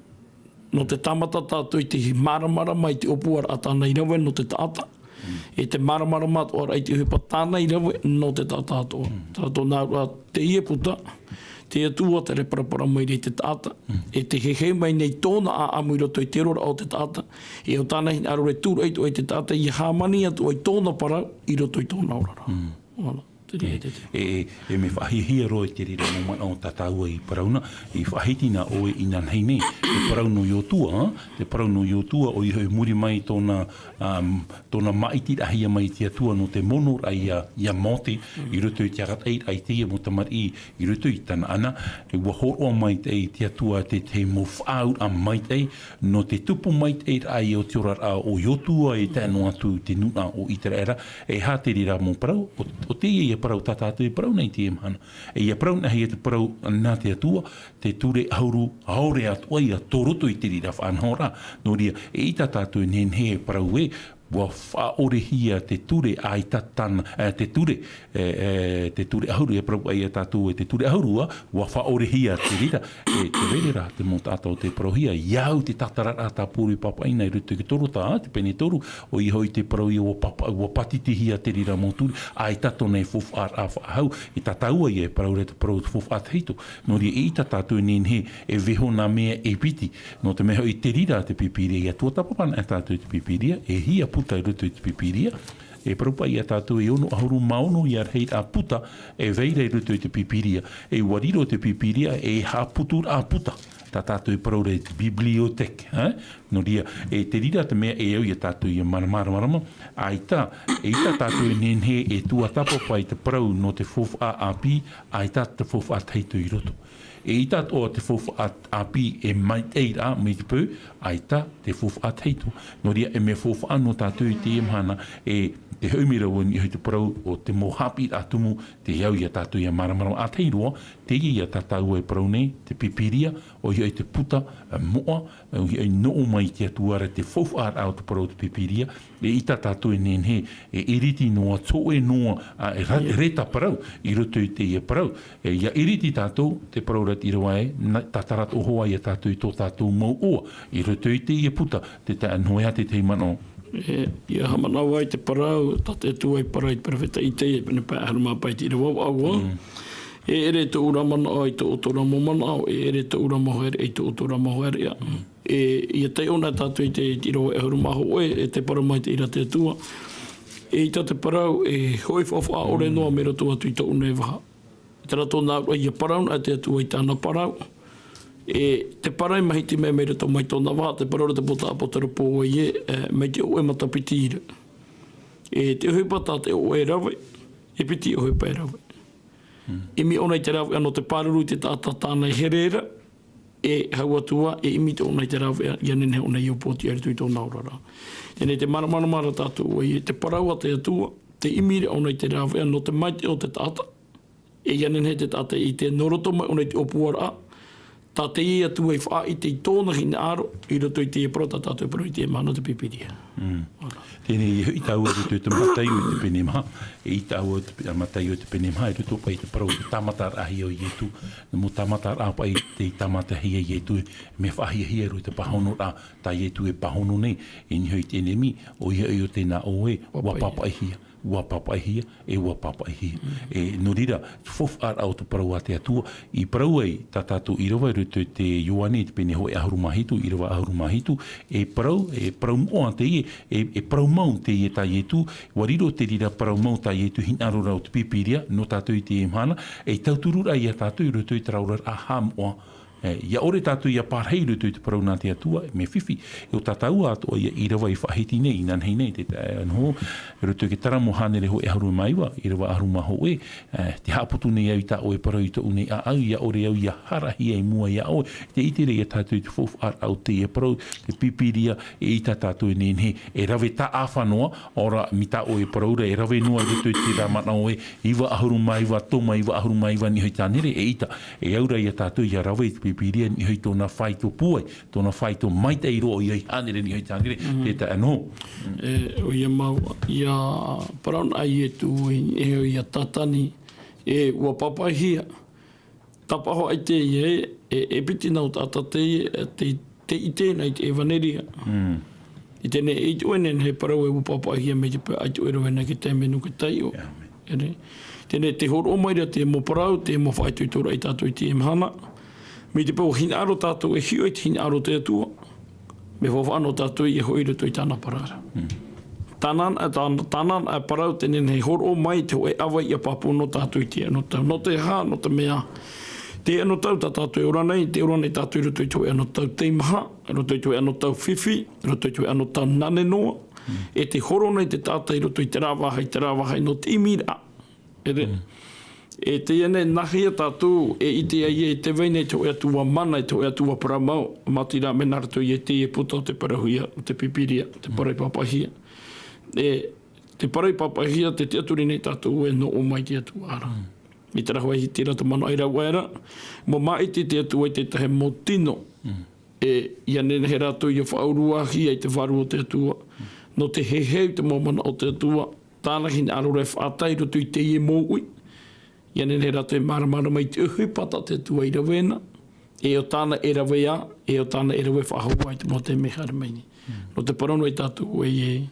nō te tāmata tātou i te māramarama i te ʻōpuaraʻa tāna i rave nō te taʻata, e te māramarama atoʻa ra i te ʻohipa tāna i rave nō te taʻata atoʻa. Terā tōna auraʻa, teie puta, te Atua tē paraparau mai ra i te taʻata, e tē heheu mai nei tōna ʻāʻamu i roto i te oraraʻa o te taʻata, e ʻo tāna hinaʻaro e tūraʻi atoʻa i te taʻata, ʻia hāmani atoʻa i tōna parau i roto i tōna oraraʻa. Voilà. Te reira te, te. E, e, e mea faʻahiahia roa i te reira mau manaʻo tā tāua i parau na, i faʻahiti na ʻoe inanahi nei, te parau nō Iosua, te parau nō Iosua, ʻoia hoʻi muri mai tōna, um, tōna māʻitiraʻahia mai te Atua nō te mono ra ia, ia Mōte, i roto i te arataʻiraʻa i teie mau tamariʻi, i roto i Tanaana, e ua hōroʻa maitaʻi te Atua te, te mau faʻaauraʻa maitaʻi, nō te tupu maitaʻi ra ia o te oraraʻa o Iosua e tae noa atu te nūnaʻa o Iteraera, e aha te reira mau parau, o, o teie ia parau tā tātou e parau nei teie mahana. E ia parau na hia te parau nā te Atua, te ture ʻahuru ʻaore atoʻa ia tō roto i te reira faʻanahoraʻa. Nō reira, eʻita tātou e nehenehe e parau ē, ua faʻaʻorehia te ture, ʻaita tāna, e, te ture, e, e, te ture ʻahuru, e parau ia tātou e te ture ʻahuru, ā, ua faʻaʻorehia te reira, e, te reira, te mau taʻata o te parauhia, ia au te tātararaʻa tāpōuri pāpaʻi na i roto i te Torota, te pene toru, ʻoia hoʻi te parau ia ua papa-, ua pātitihia te reira mau ture, ʻaita tōna e faufaʻa ra faʻahou, e tā tāua ia e parau ra te parau faufaʻa tahito. Nō reira, eʻita tātou e nehenehe e vaiiho nā mea e piti. Nō te mea hoʻi te reira te Pīpīria, ia tuatāpapa na tātou i te Pīpīria, e hia puta i roto i te Pīpīria. E parau paʻi ia tātou e ono ʻahuru mā ono ia rahiraʻa puta e vai ra i roto i te Pīpīria. E ua riro te Pīpīria ei haʻaputuraʻa puta. Tā tātou e parau ra te bibliothèque, ē? Nō reira, e te reira te mea e au ia tātou ia māramarama, ʻaita, eʻita tātou e nehenehe e tuatāpapa i te parau nō te faufaʻa ʻāpī, ʻaita te faufaʻa tahito i roto. Eʻita atoʻa te faufaʻa ʻāpī e maitaʻi ra mai te peu, ʻaita te faufaʻa tahito. Nō reira, e mea faufaʻa nō tātou i teie mahana, e te hoʻi mai ra vau i niʻa i te parau o te mau haʻapiʻiraʻa tumu, te au ia tātou ia māramarama ʻātahi roa, teie ia tā tāua e parau nei, te Pīpīria, ʻoia hoʻi te puta, e, moʻa, ʻoia hoʻi nō ʻō mai i te Atua ra te faufaʻaraʻa o te parau o te Pīpīria, eʻita tātou e nehenehe, e iriti noa, tōʻē noa, ā, e ra-, reta parau, i roto i teie parau. E, ia iriti tātou, te parau ra te ʻīrava ē, nā, tātararaʻa hoʻi ia tātou i tō tātou mau ʻoa, i roto i teie puta, te tae noa ia tētahi manaʻo. E, ia haʻamanaʻo vau i te parau, tā te Atua i parau i te peropheta Isaia, pene pae ʻahuru mā pae i te ʻīrava vaʻu. Mm. E ʻere tōʻu ra manaʻo i tō ʻoutou ra mau manaʻo, e ʻere tōʻu ra mau haereʻa i tō ʻoutou ra mau haereʻa. Mm. E, ia taiʻo na tātou i te, te ʻīrava ʻahuru mā hōʻē, e te parau mai te reira te Atua. Eʻita te parau, e hoʻi faufaʻa ʻore noa mai roto atu i tōʻu nei vaha. Terā tōna auraʻa, ia parau na te Atua i tāna parau. E te parau i mahiti mai, mai roto mai tōna vaha, te parau ra te pō tā ʻāpōsetolo Paula ē, e, mai te ʻoʻe matapiti ra. E te ʻohipa tā te ʻoʻe e rave, e piti ʻohipa e rave. Mm. ʻImi ʻōna i te rāveʻa nō te pāruru i te taʻata tāna e here ra, e hau atu ā, e ʻimi ʻōna i te rāveʻa, ʻia nehenehe ʻōna ʻia upoʻotiʻa i roto i tōna oraraʻa. Teie nei te māramarama ra tātou ē, te parau a te Atua, tē ʻimi ra ʻōna i te rāveʻa nō te maitaʻi o te taʻata. E ʻia nehenehe te taʻata e ʻite, nō roto mai ʻōna i te ʻōpuaraʻa, tā teie Atua i faʻaʻite i tōna hinaʻaro, i roto i teie parau tā tātou e parau i teie mahana, te Pīpīria. Mm. Teie nei, e hoʻi tāua i roto i te Mataio i te pene maha, eʻita tāua i te pe-, Mataio i te pene maha, i roto paʻi i te parau o te tāmataraʻahia o Ietu, nō te tāmataraʻa paʻi tei tāmatahia Ietu, mea faʻahiahia roa i te pāhonoraʻa, tā Ietu e pāhono nei, i niʻa i te ʻenemi, ʻoia hoʻi ʻo tēnā ʻoe, ua pāpaʻihia. Pāpaʻihia. Ua pāpaʻihia, e ua pāpaʻihia. Mm. E, nō reira, te faufaʻaraʻa o te parau a te Atua, i parau ai, tā tātou ʻīrava i roto i te Ioane, i te pene hōʻē ʻahuru mā hitu, ʻīrava ʻahuru mā hitu, e parau, e parau moʻa teie, e, e parau mau teie tā Ietu, ua riro te reira parau mau tā Ietu hinaʻaro ra o te Pīpīria, nō tātou i teie mahana, e tauturu ra ia tātou i roto i terā oraraʻa haʻamoʻa, E, ʻia ʻore tātou ʻia pārahi i roto i te parau nā te Atua, mea fifi, e ʻo tā tāua atoʻa ia ʻīrava i faʻahiti nei, inanahi nei, te, e, noho, i roto i te Taramo hānere hōʻē ʻahuru mā iva, ʻīrava ʻahuru mā hōʻē, e, tē haʻaputu nei au i tā ʻoe parau i tōʻu nei ʻāʻau, ʻia ʻore au ʻia harahi i mua iā ʻoe, tē ʻite ra ia tātou i te faufaʻaraʻa o teie parau, te Pīpīria, eʻita tātou e nehenehe, e rave taʻafa noa, ʻaore ra, mai tā ʻoe parau ra, e rave noa i roto i terā manaʻo ē, iva ʻahuru mā iva, Toma iva ʻahuru mā iva, niʻa i te hānere, eʻita, e au ra ia tātou ʻia rave i te Pīpīria, niʻa i tōna faito pūai, tōna faito maitaʻi roa ʻoia i hānere, niʻa i te hānere, mm, te tae noa. E, ʻoia mau, ʻia parau na Ietu, e, ʻia tātani, e, ua pāpaʻihia. Tāpaʻo hoʻi teie, e, e piti nā ʻō taʻata teie, e, te, tē ʻite na i te ʻevaneria. Mm. I teie nei, e ʻite ʻoe e nehenehe e parau e ua pāpaʻihia mai te peu ʻaita ʻoe e rave na i te taime nō te taiʻo. ʻĒmene. ʻĒ, teie nei, tē hōroʻa mai ra te mau parau, te mau faʻaitoitoraʻa ia tātou i teie mahana. Mai te peu ʻua hinaʻaro tātou e hiʻo i te hinaʻaro o te Atua. Mea faufaʻa nō tātou ʻia hoʻi i roto i tāna parau ra. Mm. Tāna, tā-, tāna, ā, parau te nehenehe e hōroʻa mai te hōʻē ʻāvaʻe ʻia pāpū nō tātou i teie anotau. Nō te aha, nō te mea, teie anotau tā tātou e ora nei, tē ora nei tātou i roto i te hōʻē anotau teimaha, i roto i te hōʻē anotau fifi, i roto i te hōʻē anotau nane noa, e tē horo nei te taʻata i roto i terā vāhi, terā vāhi nō te ʻimiraʻa. E te, e teie nei, nāhea tātou e ʻite ai e tē vai nei te hōʻē Atua mana, te hōʻē Atua parau mau, mātira mea nā roto i teie puta o te parauhia, o te Pīpīria, te parau i pāpaʻihia. E te parau i pāpaʻihia, tē tiʻaturi nei tātou ē nō ʻō mai te Atua ra. I terā hoʻi, i terā te manaʻo i rave ra, ʻua māʻiti te Atua i te tahi mau tino. E, ʻia nehenehe rātou ʻia faʻauruahia i te Vārua o te Atua. Nō te heheu i te mau manaʻo o te Atua, tāna hinaʻaro ra e faʻatae i roto i teie moʻui. ʻIa nehenehe rātou e māramarama i te ʻohipa tā te Atua i rave na. E ʻo tāna e rave ā, e ʻo tāna e rave faʻahou ā i te mau taime haere mai nei. Nō te parau noa ia tātou ē,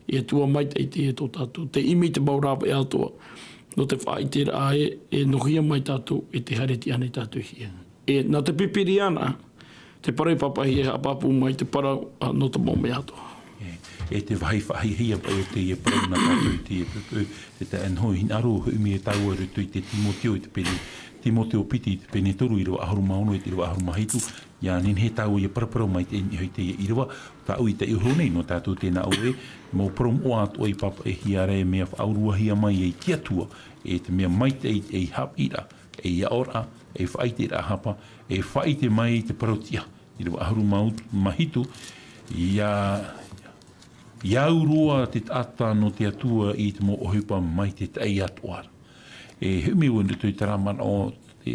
e Atua maitaʻi teie tō tātou. Te ʻimi i te mau rāveʻa atoʻa. Nō te faʻaʻiteraʻa ē, e nō hea mai tātou, e tē haere atu nei tātou i hea. E nā te Pīpīria na, te parau i pāpaʻihia e haʻapāpū mai te parau, ā, nō te mau mea atoʻa. E, e te vāhi faʻahiahia paʻi o teie parau nā tātou i teie pōpō, te tae noa hinaʻaro, hoʻi mai e tāua i roto i te Timoteo i te pene, Timoteo piti i te pene toru, ʻīrava ʻahuru mā ono i te ʻīrava ʻahuru mā hitu, ʻia nehenehe tāua ʻia paraparau mai te, i teie ʻīrava, tāʻu i taiʻo iho nei nō tātou tēnā ʻoe, mau parau moʻa atoʻa i pāpaʻihia ra e mea faʻauruahia mai ai te Atua, e te mea maitaʻi, e haʻapiʻiraʻa, e aʻoraʻa, e faʻaʻiteraʻa hapa, e faʻaʻite mai i te parauʻtiʻa. ʻĪrava ʻahuru mā hitu, ʻia, ʻia au roa te taʻata nō te Atua i te mau ʻohipa mai te taʻi atoʻa ra. E hoʻi mai vau i roto i terā manaʻo te,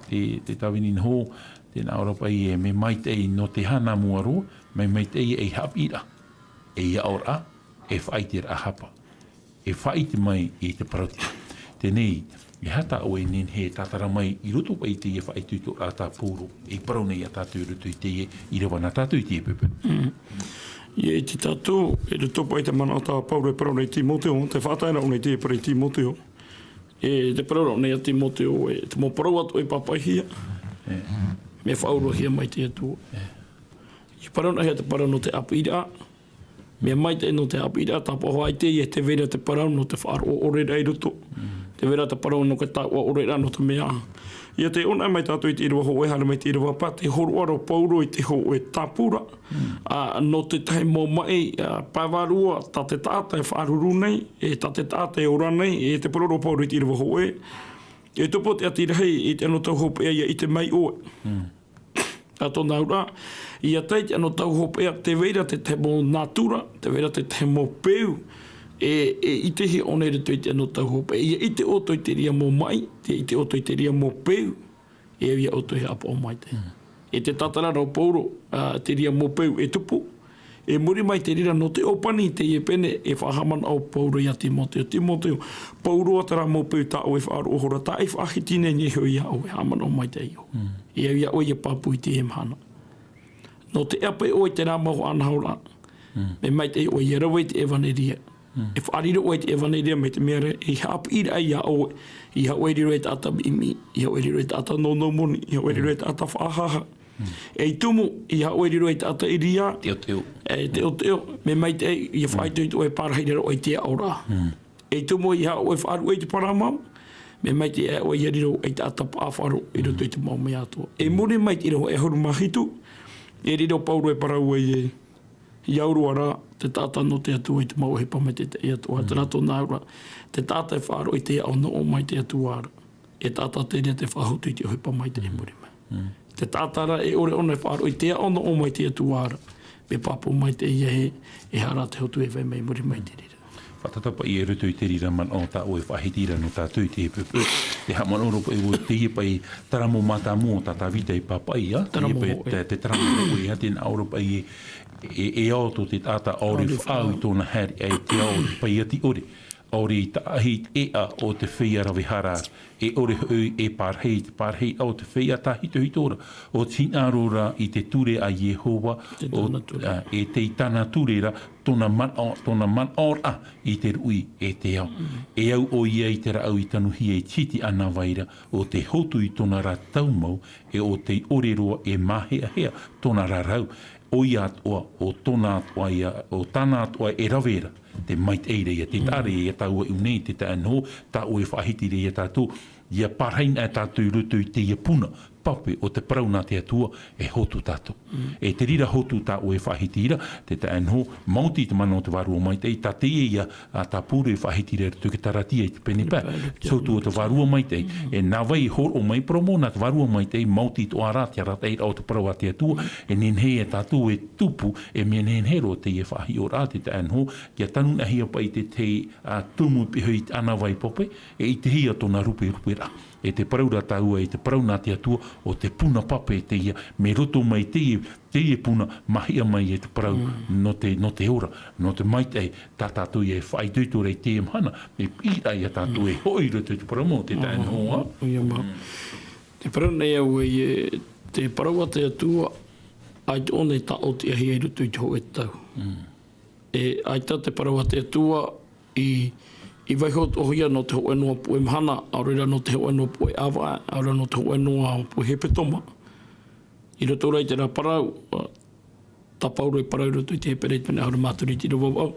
te, te tāvini noho, tēnā ʻō ra paʻi ē, mea maitaʻi nō te hana mua roa, mea maitaʻi e haʻapiʻiraʻa, e aʻoraʻa, e faʻaʻiteraʻa hapa. E faʻaʻite mai i te parauʻtiʻa. Teie, e aha tā ʻoe e nehenehe e tātara mai i roto paʻi i teie faʻaitoitoraʻa tā Paulo, e parau nei ia tātou i roto i teie ʻīrava nā tātou i teie pōpō. Mm. ʻIa ʻite tātou, i roto paʻi i te manaʻo tā Paulo e parau nei i Timoteo, te faʻataeraʻa nei i teie parau i Timoteo. E te parau nei a Timoteo, e te mau parau atoʻa i pāpaʻihia. E. Mea faʻauruahia mai te Atua. E. ʻIa parau nei te parau nō te haʻapiʻiraʻa, mea maitaʻi nō te haʻapiʻiraʻa, tāpaʻo hoʻi teie, tē vai ra te parau nō te faʻaroʻo ʻore ra i roto. Mm. Tē vai ra te parau nō te taoʻa ʻore ra nō te mea. ʻIa tē ʻōnaʻa mai tātou i te ʻīrava hōʻē haere mai te ʻīrava pae, tē hōroʻa ra Paulo i te hōʻē tāpura. Mm. Ā, nō te tahi mau maʻi, ā, pae vārua, tā te taʻata e faʻaruru nei, e tā te taʻata e ora nei, e tē parau ra Paulo i te ʻīrava hōʻē. E tupu te ʻati rahi i te anotau hopeʻa ʻia ʻite mai ʻoe. Mm. Ā tōna auraʻa, ʻia tae i te anotau hopeʻa, tē vai ra te tahi mau nātura, tē vai ra te tahi mau peu, e, e ʻitehia ʻōna i roto i te anotau hopeʻa. ʻIa ʻite ʻoutou i te reira mau maʻi, ʻia ʻite ʻoutou i te reira mau peu, e au ia ʻoutou e haʻapaʻo maitaʻi. Mm. E tē tātara ra Paulo, ā, te reira mau peu e tupu, E muri mai te reira nō te ʻōpani i teie pene, e faʻahaʻamanaʻo Paulo ia Timoteo. Timoteo, Paulo ā terā mau peu tā ʻoe e faʻaroʻo ra, tā e faʻahiti nei nei hoʻi ia ʻoe, haʻamanaʻo maitaʻi ʻoe. Mm. E au ia ʻoe ʻia pāpū i teie mahana. Nō te ʻape ʻoe i terā mau haʻanahoraʻa. Mm. Mea maitaʻi ʻoe ʻia rave i te ʻevaneria. Mm. E faʻariro ʻoe i te ʻevaneria mai te mea ra, e haʻapiʻiraʻa ia ʻoe. ʻEiaha ʻoe e riro ei taʻata mimiti, ʻeiaha ʻoe e riro ei taʻata nounou moni, ʻeiaha ʻoe e riro ei taʻata faʻahaʻahaʻa. Mm. E tumu, ʻeiaha ʻoe e riro ei taʻata ʻiriā. Teʻoteʻo. E, teʻoteʻo, mea maitaʻi, ʻia faʻaitoito ʻoe e pārahi i raro aʻe i te aʻoraʻa. Mm. E tumu, ʻeiaha ʻoe e faʻaruʻe i te parau mau, mea maitaʻi ʻoe ʻia riro ei taʻata paʻafaʻaro i roto i te mau mea atoʻa. E muri mai te ʻīrava ʻahuru mā hitu, e riro Paulo e parau ai ē, ʻia au roa ra te taʻata nō te Atua i te mau ʻohipa mai te taʻata atoʻa, terā tōna auraʻa, te taʻata e faʻaroʻo i te aʻo nō ʻō mai te Atua ra. E taʻata terā tē faʻahotu i te ʻohipa maitaʻi i muri mai. Mm. Te taʻata ra e ʻore ʻōna e faʻaroʻo i te aʻo nō ʻō mai te Atua ra. Mea pāpū maitaʻi ia ē, e aha rā te hotu e vai mai i muri mai i te reira. Fātata paʻi i roto i te reira manaʻo tā ʻoe e faʻahiti ra nō tātou i teie pōpō. Te haʻamanaʻo ra paʻi vau i teie paʻi terā mau mātāmua tā Tāvita i pāpaʻi, ā? Terā mau, paʻi, ē, te, te terā mau, ē, ā, tēnā ʻō ra paʻi ē, e, e ao tō te taʻata ʻaore faʻaau i tōna haere aʻe i te ao i te paiati ʻore. ʻAore i taʻahi i te ʻēʻa o te feiā rave hara, e ʻore hoʻi e pārahi i te pārahi o te feiā tāhitohito ra, ʻo te hinaʻaro ra i te ture a Iehova, ʻo, ā, e tei tāna ture ra, tōna manaʻo, tōna manaʻoraʻa i te ruʻi e te ao. Mm. E au ʻoia i te rāʻau i tanuhia i te hiti ʻānāvai ra, ʻo tē hotu i tōna ra taumau, e ʻo tei ʻore roa e māheahea tōna ra rau, ʻoia atoʻa, ʻo tōna atoʻa ia, ʻo tāna atoʻa e rave ra te maitaʻi ra ia, te taʻa ra ia tāua i ʻō nei, te taʻa noa, tā ʻoe e faʻahiti ra ia tātou, ʻia pārahi anaʻe tātou i roto i teie puna pape o te parau nā te Atua, e hotu tātou. E te reira hotu tā ʻoe e faʻahiti ra, te taʻa noa, maoti te mana o te Vārua Maitaʻi, tā teie ia, ā, tā Pauro e faʻahiti ra i roto i te Karatia i te pene pae. Te hotu o te Vārua Maitaʻi. E nā vai e hōroʻa mai Parau Moromona, nā te Vārua Maitaʻi, maoti atoʻa rā te arataʻiraʻa o te parau a te Atua, e nehenehe ia tātou e tupu, e mea nehenehe roa teie faʻahiʻoraʻa, te taʻa noa, ʻia tanuhia paʻi te tahi, ā, tumu piʻi i tāna vai pape, e ʻitehia tōna ruperuperaʻa. E te parau ra tāua, e te parau nā te Atua, ʻo te puna pape teie, mai roto mai teie, teie puna, māhia mai e te parau, nō te, nō te ora, nō te maitaʻi, tā tātou ia e faʻaitoito ra i teie mahana, e piʻiraʻa ia tātou e hoʻi i roto i te parau mau, te taʻa noa. ʻOia mā. Te parau nei au e, te parau a te Atua, ʻaita ʻōna e tāʻotiʻahia i roto i te hōʻē tau. E, ʻaita te parau a te Atua, i, i vaiho atoʻahia nō te hōʻē noa puʻe mahana, ʻaore ra nō te hōʻē noa puʻe ʻāvaʻe, ʻaore ra nō te hōʻē noa puʻe hepetoma. I roto rā i terā parau, ā, tā Pauro e parau i roto i te Hepera i te pene ʻahuru mā toru i te ʻīrava vaʻu.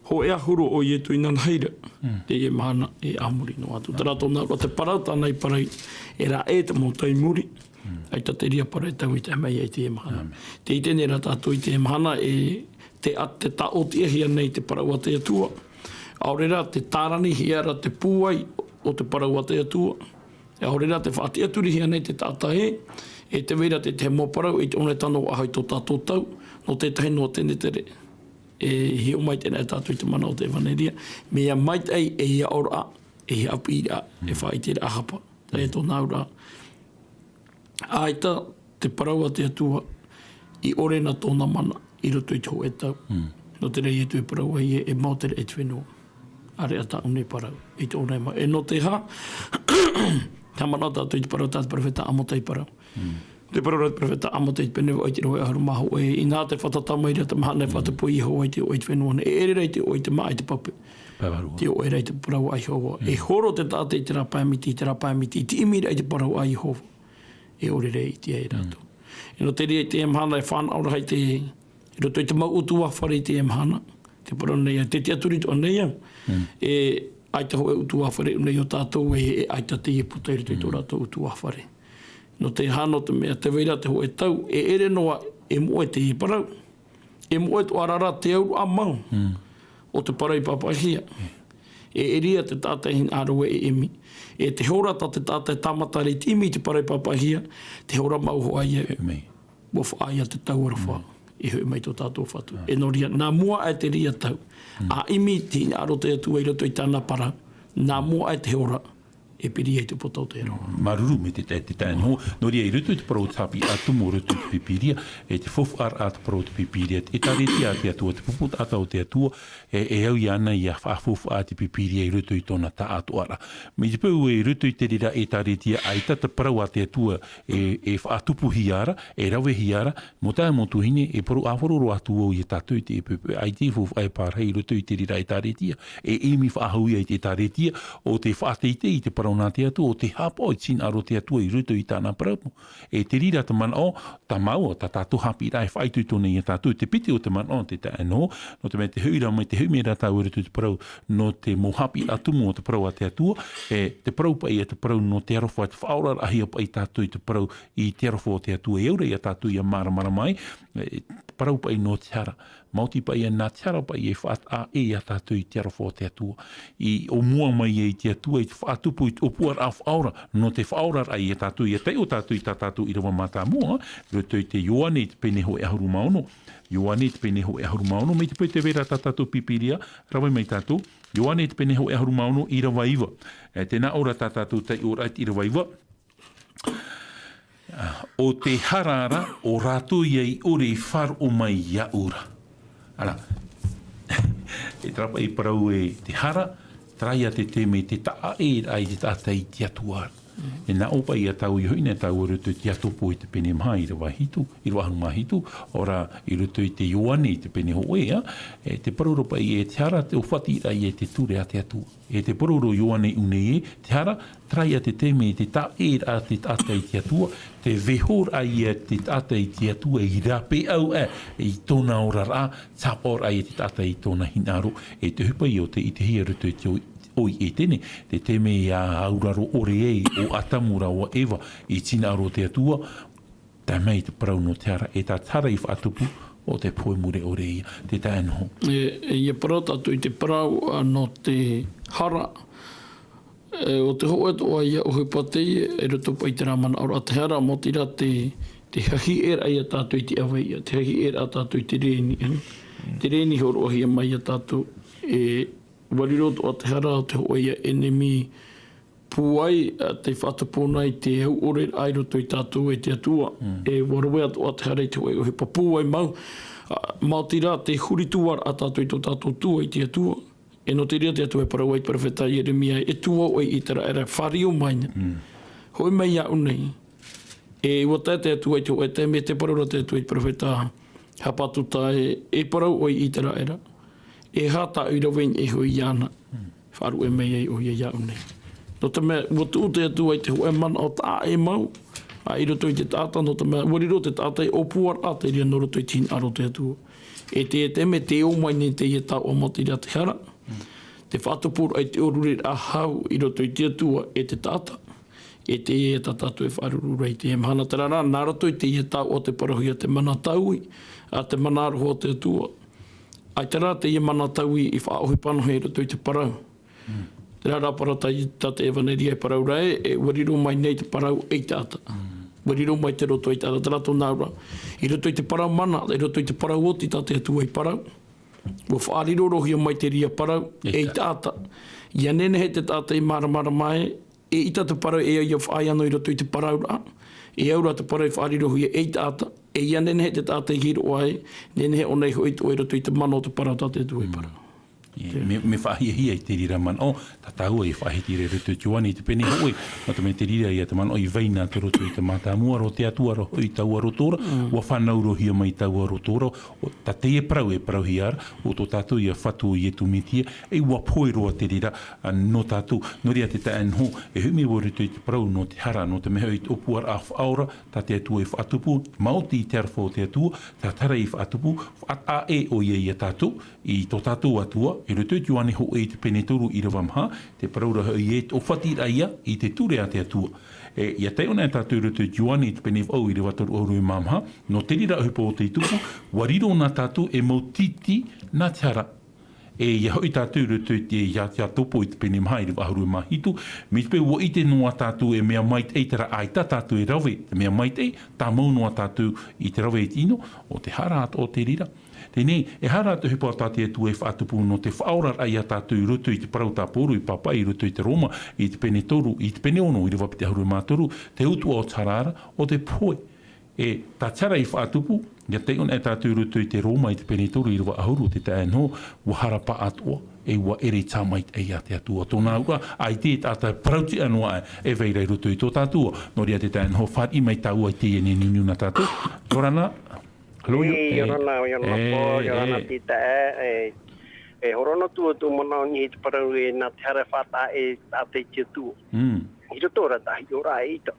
Hōʻē ʻahuru ʻo Ietu inanahi ra, teie mahana e a muri noa atu. Terā tōna auraʻa, te parau tāna i parau, e rave te mau tau i muri, ʻaita te reira parau e taui tae mai ai teie mahana. Tē ʻite nei rā tātou i teie mahana, e te, a, te tāʻotiʻahia nei te parau a te Atua. ʻAore rā te tāranihia ra te pūai o te parau a te Atua. ʻAore rā te faʻatiʻaturihia nei te taʻata ē, e te vai ra te tahi mau parau, ʻaita ʻōna e tano faʻahou i tō tātou tau, nō te tahi noa tenetere. E hiʻo mai teie nei tātou i te mana o te ʻevaneria, mea maitaʻi e ia auraʻa, e ia ʻāpīraʻa, e faʻaʻiteraʻa hapa. Teie tōna auraʻa. ʻAita te parau a te Atua, i ʻore na tōna mana i roto i te hōʻē tau. Nō te reira Ietu e parau ai ē, e mau te reʻa i te fenua. ʻĀreʻa tāʻu nei parau, ʻaita ʻōna e mau. E nō te aha, tē manaʻo tātou i te parau tā te peropheta Āmosa i parau. Te parau ra te peropheta Āmosa i te pene vaʻu i te ʻīrava ʻahuru mā hōʻē, inaha tē fātata mai ra te mahana e faʻatupu ai Iehova i te ʻoaʻoa i te fenua nei. E ʻere ra i te ʻoaʻoa i te māʻa i te pape. Te ʻoaʻoa ra i te parau a Iehova. E horo te taʻata i terā pae miti, i terā pae miti, i te ʻimi ra i te parau a Iehova. E ʻore ra e ʻite ai rātou. E nō te reira i teie mahana e fānaʻo rahi te, i roto i te mau ʻutuāfare i teie mahana. Te parau nei, te tiʻaturi atoʻa nei au. E ʻaita hōʻē ʻutuāfare nei o tātou e, e ʻaita teie puta i roto i tō rātou ʻutuāfare. Nō te aha, nō te mea, tē vai ra te hōʻē tau, e ʻere noa, e moʻe teie parau. E moʻe atoʻa ra te auraʻa mau o te parau i pāpaʻihia. E ʻere ia te taʻata e hinaʻaro e ʻimi. E te hora tā te taʻata e tāmata ra i te ʻimi i te parau i pāpaʻihia, te hora mau hoʻi ïa. Ua faʻaea te tau aroha e hoʻi mai tō tātou Fatu. E nō reira, nā mua aʻe te reira tau. ʻA ʻimi te hinaʻaro o te Atua i roto i tāna parau, nā mua aʻe te hora e piri ai te poto o te aroha. Māuruuru maitaʻi, te tae, te tae noa. Nō reira, i roto i te parau o te haʻapiʻiraʻa tumu, i roto i te Pīpīria, e te faufaʻaraʻa te parau o te Pīpīria, te ʻĒtārētia a te Atua, te pupu taʻata o te Atua, e, e au iāna ʻia faʻafaufaʻa te Pīpīria i roto i tōna tāʻātoʻaraʻa. Mai te peu i roto i te reira ʻĒtārētia, ʻaita te parau a te Atua e, e faʻatupuhia ra, e ravehia ra, mau taeaʻe, mau tuahine, e parau ʻāfaro roa atu vau ia tātou i te, e, e, ʻaita e faufaʻa e pārahi i roto i te reira ʻĒtārētia, e ʻimi faʻahou ïa i te ʻĒtārētia, ʻo tē faʻateitei i te parau nā te Atua, ʻo tē haʻapaʻo i te hinaʻaro o te Atua i roto i tāna parau. E te reira te manaʻo, tā māua, tā tātou haʻapiʻiraʻa e faʻaitoito nei ia tātou, te piti o te manaʻo, te tae noa, nō te mea tē hoʻi ra mai, tē hoʻi mai ra tāua i roto i te parau, nō te mau haʻapiʻiraʻa tumu o te parau a te Atua, e te parau paʻi, e te parau nō te aroha, te faʻaoraraʻahia paʻi tātou i te parau, i te aroha o te Atua, e au ra ia tātou ʻia māramarama ai, e, te parau paʻi nō te hara. Maoti paʻi ïa nā te hara paʻi e faʻataʻa ʻē ia tātou i te aroha o te Atua. I ʻōmua mai ai te Atua i te faʻatupu i te ʻōpuaraʻa faʻaora, nō te faʻaoraraʻa ia tātou, ʻia taiʻo tātou i tā tātou ʻīrava mātāmua, roto i te Ioane i te pene hōʻē ʻahuru mā ono. Ioane i te pene hōʻē ʻahuru mā ono, mai te peu tē vai ra tā tātou Pīpīria, rave mai tātou. Ioane i te pene hōʻē ʻahuru mā ono, ʻīrava iva. E, tē nā ʻō ra tā tātou taiʻoraʻa i te ʻīrava iva. ʻO te hara ra, ʻo rātou ïa i ʻore i faʻaroʻo mai iāʻu ra. Ara, e terā paʻi parau e te hara, terā ïa te taime te taʻa ʻē ra i te taʻata i te Atua. E nā ʻō paʻi ia tāua i hoʻi nei tāua i roto i te Iakobo i te pene maha ʻīrava hitu, ʻīrava ʻahuru mā hitu, ʻaore rā i roto i te Ioane i te pene hōʻē, e te parau ra paʻi e te hara te ʻōfatiraʻa i te ture a te Atua. E te parau ra Ioane i ʻō nei ē, te hara, terā ia te taime i te taʻe ra te taʻata i te Atua, te vaiiho ra ia te taʻata i te Atua i rāpae ʻau ā i tōna oraraʻa, tāpaʻo ra ia te taʻata i tōna hinaʻaro, e te ʻohipa ia o te ʻitehia i roto i te ʻoi ʻō i ʻētene, te taime ia auraro ʻore ai ʻo Atamu rāua Eva i te hinaʻaro o te Atua, tae mai te parau nō te hara, e tā te hara i faʻatupu, ʻo te pohe mure ʻore ia, te taʻe noho. E, e ia parau tātou i te parau, ā, nō te hara, e, ʻo te hōʻē atoʻa ia ʻohipa teie, e roto paʻi i terā manaʻo ra te hara, maoti rā te, te hahiʻeraʻa ia tātou i te ʻāvaʻe, te hahiʻeraʻa tātou i te rēni, e. Te rēni hōroʻahia mai ia tātou, e, ʻua riro atoʻa te hara ʻo te hōʻē ia ʻenemi pūai, ā, tei faʻatupu nei te au ʻore i roto ia tātou e te Atua. Mm. E ʻua rave atoʻa te hara i te hōʻē ʻohipa pūai mau, ā, maoti rā te huri tuaraʻa tātou i tō tātou Atua i te Atua. E nō te reira te Atua e parau ai te perofeta Ieremia, e tuō ʻoe ʻĪteraʻera, fāriu mai na. Mm. Hoʻi mai iāʻu nei. E ʻua tae te Atua i te hōʻē taime, e te parau ra te Atua i te perofeta Hapatuta ē, e parau ʻoe ʻĪteraʻera, e aha tāʻu i rave nei hoʻi iāna, faʻaruʻe mai ai ʻoia iāʻu nei. Nō te mea, ʻua tuʻu te Atua i te hōʻē manaʻo taʻa ʻē mau, ā, i roto i te taʻata, nō te mea, ʻua riro te taʻata ei ʻōpuaraʻa te reira nō roto i te hinaʻaro o te Atua. E teie taime, tē ō mai nei teie taoʻa maoti rā te hara, te faʻatupuraʻa i te ʻōrureraʻa hau i roto i te Atua e te taʻata. E teie tā tātou e faʻaruru ra i teie mahana, terā rā, nā roto i teie taoʻa te parauhia te mana taui, ā, te mana aroha o te Atua. ʻAita rā teie mana taui i faʻaʻohipa noa i roto i te parau. Mm. Terā rā parau tā, tā te ʻevaneria e parau ra ē, e ʻua riro mai nei te parau ei taʻata. Mm. ʻUa riro mai te roto ei taʻata, terā tōna auraʻa. I roto i te parau mana, i roto i te parau oti tā te Atua i parau. ʻUa faʻarirohia mai te reira parau, ei taʻata. ʻIa nehenehe te taʻata e māramarama ē, eʻita te parau e au ʻia faʻaea noa i roto i te parauraʻa, e au rā te parau e faʻarirohia ei taʻata, e ʻia nehenehe te taʻata i hiroʻa ē, nehenehe ʻōna i hoʻi atoʻa i roto i te mana o te parau tā te Atua i parau. E, mea, mea faʻahiahia i te reira manaʻo, tā tāua e faʻahiti ra i roto i te Ioane i te pene hōʻē, nō te mea te reira ïa te manaʻo i vai na te roto i te mātāmua ra o te Atua ra hoʻi i taua roto ra, ʻua fānaurohia mai taua roto ra, ʻo, tā teie parau e parauhia ra, ʻo tō tātou ïa Fatu ʻo Iesu Mesia, e ʻua pohe roa te reira, ā, nō tātou. Nō reira te taeaʻe Noho, e hoʻi mai vau i roto i te parau nō te hara, nō te mea hoʻi te ʻōpuaraʻa faʻaora, tā te Atua i faʻatupu, maoti i te aroha o te Atua, tā te hara i faʻatupu, faʻataʻa ʻē ʻoia ia tātou, i tō tātou Atua, i roto i te Ioane hōʻē i te pene toru ʻīrava maha, te parau ra hoʻi ē, te ʻōfatiraʻa ïa i te ture a te Atua. E, ʻia taiʻo na tātou i roto i te Ioane i te pene vaʻu ʻīrava toru ʻahuru mā maha, nō te reira ʻohipa ʻo tei tupu, ʻua riro na tātou e mau tītī nā te hara. E, ʻia hoʻi tātou i roto i te, ʻia, ʻia Iakobo i te pene maha ʻīrava ʻahuru mā hitu, mai te peu ʻua ʻite noa tātou e mea maitaʻi, terā ʻaita tātou e rave, te mea maitaʻi, tāmau noa tātou i te rave i te ʻino, ʻo te hara atoʻa te reira. Teie nei, e hara te ʻohipa tā te Atua e faʻatupu nō te faʻaoraraʻa ia tātou i roto i te parau tā Pauro i pāpaʻi i roto i te Roma, i te pene toru, i te pene ono, ʻīrava piti ʻahuru mā toru, te utuʻa o te hara ra, ʻo te pohe. E, tā te hara i faʻatupu, ʻia taiʻo na tātou i roto i te Roma i te pene toru ʻīrava ʻahuru, te taeaʻe Noho, ʻua hara pāʻatoʻa, e ʻua ʻere i te haʻamaitaʻi a te Atua. Tōna auraʻa, ʻaita e taʻata parau tiʻa noa aʻe, e vai ra i roto i tō tātou. Nō reira te taeaʻe Noho, fāriʻi mai tāua i teie nei niuniu nā tātou. ʻIa ora na. Hello, ʻia ora na, ʻia ora na, ʻia ora na, e, tītaʻa, e, e horo noa atu tō manaʻo i te parau ē, nā te hara e faʻataʻa ʻē te taʻata i te Atua. Mm. I roto ra, tahi ora ʻaita.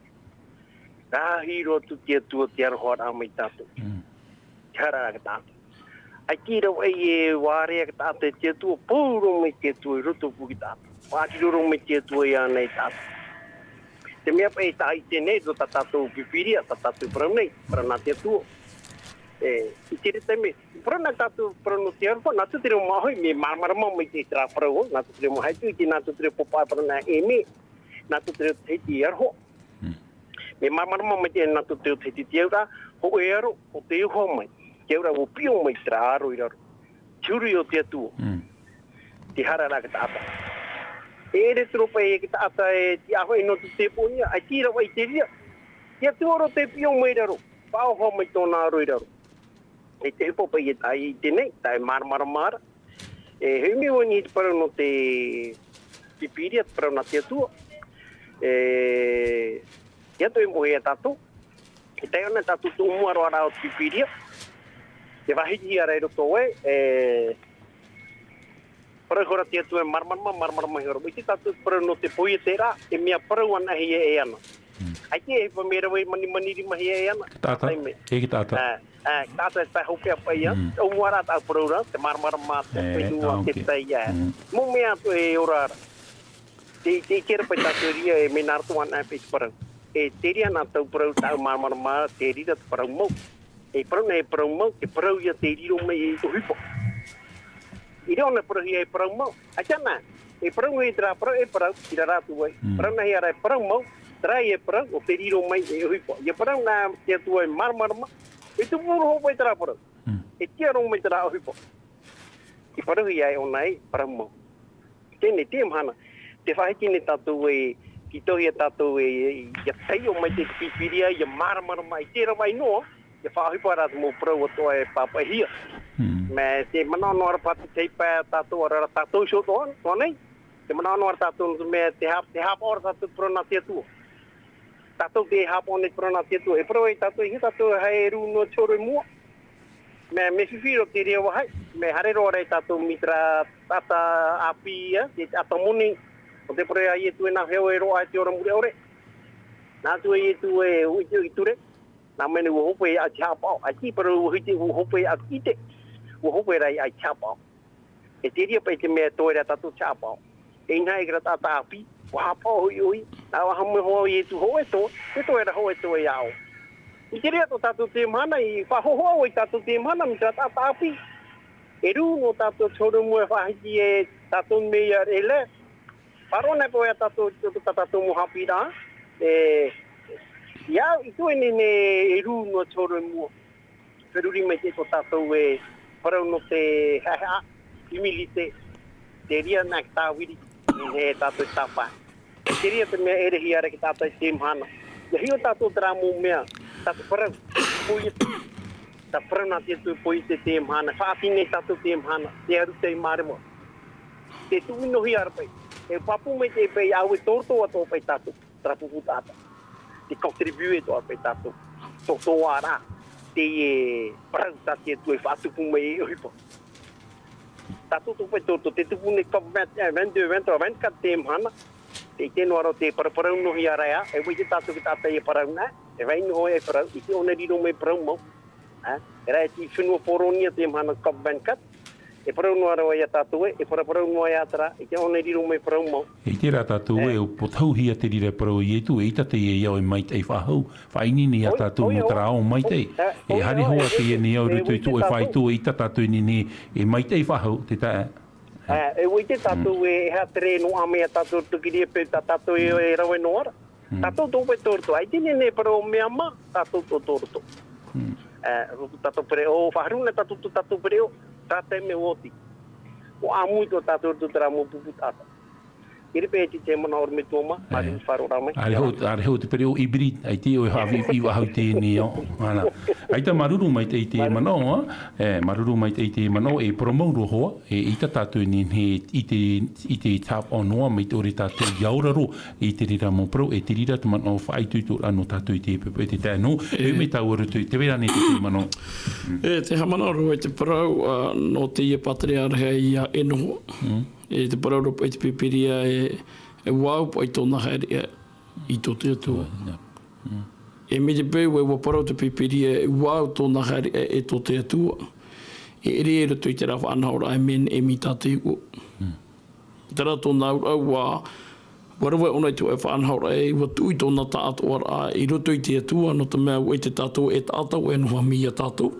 Rahi roa atu te Atua te aroharaʻa mai tātou. Mm. Te hara ra te taʻata. ʻAita i rave ʻē e ʻārea te taʻata i te Atua, pau roa mai te Atua i roto pū i te taʻata. Faʻariro roa mai te Atua iāna i te taʻata. Te mea paʻi tā ʻite nei, tō tā tātou Pīpīria, tā tātou parau nei, parau nā te Atua. E, i te reira taime, parau nā tātou parau nō te aroha, nā tō te reo māʻohi, mea māramarama mai te, terā parau, nā tō te reo māʻohi, i te nā tō te reo pāpā parau nā e mea, nā tō te reo Tahiti aroha. Mm. Mea māramarama mai te nā tō te reo Tahiti te auraʻa, hōʻē aro, ʻo tei oha mai, te auraʻa ʻua piʻo mai terā aro i raro. Te huru o te Atua. Mm. Te hara ra te taʻata. E ʻere atu ra paʻi te taʻata e tiʻa hoʻi nō te tēpōnia, ʻaita i rave i te reira. Te Atua roa tei piʻo mai i raro, faʻaoha mai tōna aro i raro. E te ʻohipa paʻi e taʻa ʻite nei, taʻa e māramarama ra. E, hoʻi mai vau i te parau nō te Pīpīria, te parau nā te Atua. E, ia tō e mohe ia tātou. E tae ana tātou tō mua roa rā o te pīria. Te vāhiti ia rā i roto e, e, parau hora te Atua e māramarama, māramarama hora. I te tātou parau nō te poiete rā, e mea parau ana hia e ana. Ai te e pa mea rave mani, mani rima hia e ana. Tāta, e ki tāta. Ā, ā, tāta e tae hope a pai ia. Tō mua rā tāu parau rā, te māramarama, te whenua, te tai ia. Mō mea atu e ora rā. Te, te kere pai tātou ria e mea nā roto ana e pai te parau. E te ria nā tāu parau tāu māramarama, te rira te parau mau. E parau nei e parau mau, te parau ia te riro mai e ʻohipa. I reo na parau hia e parau mau. A tana, e parau nei terā parau, e parau, i rā rātou ai. Parau nei hia rā e parau mau, terā e parau, o te riro mai e ʻohipa. Ia parau nā te Atua e māramarama, e tupu roa hope terā parau. E tia roa mai terā ʻohipa. I parau hia e ʻōna e parau mau. Tēnei, te mahana, te faʻahiti nei tātou e, ki tō hia tātou e, ia taiʻo mai te pīpīria, ia māramarama i te rave noa, ia faʻaʻohipa rā te mau parau atoʻa e pāpaʻihia. Mea te manaʻo noa ra pāti tei pae tātou ara rā tātou iho toa, toa nei. Te manaʻo noa ra tātou nō te mea te hāp-, te hāpaʻo ra tātou parau nā te Atua. Tātou te hāpaʻo nei parau nā te Atua. E parau ai tātou, e tātou hai e rū noa te horo i mua. Mea, mea fifi roa te reo vāhi, mea haere roa ra tātou mai terā taʻata ʻāpī ia, te taʻata moni, o te parau a Ietu e nā heo e roaʻa e te ora mure ʻore. Nā atu e Ietu e ui te ui ture, nā mea nei ua hope ia te hāpaʻo, a te parau ua hiti ua hope ia te ʻite, ua hope rā ia te hāpaʻo. E te reira paʻi te mea e toe ra tātou te hāpaʻo. E inaha e terā taʻata ʻāpī, ua hāpaʻo hoʻi ʻoia, nā ʻua haʻamau hoʻi Ietu hōʻē toe, te toe ra hōʻē toe ia ʻoe. I te reira tō tātou te mahana, i faʻahohoʻa ai tātou te mahana, mai terā taʻata ʻāpī. E rū noa tātou te horo i mua e faʻahiti e tātou mea ia e lea. Faʻaroʻo nei paʻi ia tātou, tō, tō tātou mau haʻapiʻiraʻa. E, ia, i tō ʻoe nei, e rū noa te horo i mua. Feruri mai te tō tātou e parau nō te haʻehaʻa, humilité, te reira nā te tāviri, e tātou e tāpae. Te reira te mea e ʻere hia ra ki tātou i te mahana. Ia hiʻo tātou terā mau mea, tātou parau, poiete, tā parau nā te Atua e poiete te mahana, faʻaʻite nei tātou te mahana, te aru tei māremo. Te tuʻu noa hia ra paʻi, e pāpū mai te paʻi ʻāua e tōroto atoʻa paʻi tātou. Terā pupu taʻata. Te contribuer atoʻa paʻi tātou. Tō, tō ā rā, te, e, parau tā te Atua e faʻatupu mai e ʻohipa. Tātou tō paʻi tō, tō te tupu nei COP vingt, e, vingt-deux, vingt-trois, vingt-quatre te mahana. Te, i te noa roa te paraparau noa hia ra, e ʻua ʻite tātou te taʻata ia parau nā, e vai noa e parau, i te ʻōna riro mai parau mau. Ā, e rā e te fenua Poronia te mahana COP vingt-quatre, e parau noa ra ia tātou e, e paraparau noa ia terā, i te ʻōna riro mai parau mau. E ʻite rā tātou e, ʻua pōtauhia te reira parau a Ietu, e ʻita teie ia ʻoe e maitaʻi faʻahou, faʻaineine ia tātou nō terā ao maitaʻi. E haere hoʻi teie nei au i roto i tō ʻoe faito, e ʻita tātou e nehenehe e maitaʻi faʻahou, te taʻa. Ā, e ʻua ʻite tātou e, e aha te reira noa mea tātou tuku i reira paʻi tā tātou e, e rave noa ra. Tātou tō paʻi tōroto. ʻAita e nehenehe e parau mea mā, tātou tō tōroto. Ā, tātou pereʻoʻo, faʻaharu nei tātou tō tātou pereʻoʻo, terā taime ʻua oti. ʻUa ʻāmui tō tātou roto terā mau pupu taʻata. Tere paʻi te, te manaʻo ʻorometua mā, māuruuru faʻaroʻo mai. ʻAre hoʻi, ʻareʻa hoʻi te pereʻoʻo hybride, ʻaita ʻoe haʻavī, i faʻahou i teie nei ao. ʻAita māuruuru maitaʻi te manaʻo, ā, e, māuruuru maitaʻi te manaʻo, e parau mau roa hoʻi, e ʻita tātou e nehenehe i te, i te tāpaʻo noa mai te ʻore tātou ia ora roa i te reira mau parau, e te reira te manaʻo faʻaitoitoraʻa nō tātou i te pepe, e te taeaʻe nō, e mea tāua roto i te vera nei te, te manaʻo. E, te haʻamanaʻo roa i te parau, ā, nō teie pātereʻaraʻa ia e noho. E te parau roa paʻi te Pīpīria e, e ʻua au paʻi tōna haere, ā, i tō te Atua. E mai te peu e ʻua parau te Pīpīria e ʻua au tōna haere, ā, e tō te Atua. E ʻere i roto i terā faʻanahoraʻa e mea neʻe mai tā te iʻoa. Terā tōna auraʻa ʻua, ʻua rave ʻōna i te faʻanahoraʻa e ʻua tuʻu i tōna taʻatoʻaraʻa i roto i te Atua, nō te mea ʻua ʻite tātou e taʻata ʻoia e noho mai ia tātou.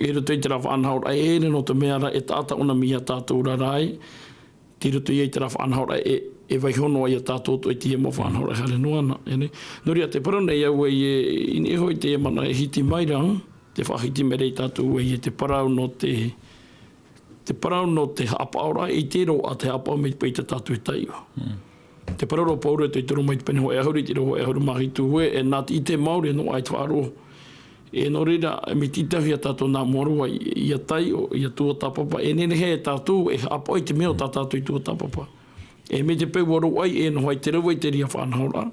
I roto i terā faʻanahoraʻa e ʻere nō te mea rā e taʻata ʻōna mai ia tātou rā rā e, tei roto ia i terā faʻanahoraʻa e, e vaiiho noa ia tātou atoʻa i teie mau faʻanahoraʻa e haere noa na, e nei. Nō reira, te parau nei au e, i niʻa iho i teie manaʻo e hiti mai ra, te faʻahiti mai ra ia tātou e, te parau nō te, te parau nō te haʻapaʻoraʻa, ʻite roa te haʻapaʻo mai paʻi tā tātou e taiʻo. Te parau ra Pauro e toitoro mai te pene hōʻē ʻahuru, te ʻīrava hōʻē ʻahuru mā hitu ē, e nā te ʻite maori noa ai te faʻaroʻo. E nō reira, mea tītauhia tātou nā mua roa ia taiʻo, ia tuatāpapa, e nehenehe e tātou e haʻapaʻo i te mea o tā tātou i tuatāpapa. E mai te peu ua roaʻa ai e noho ai te rave i te reira faʻanahoraʻa,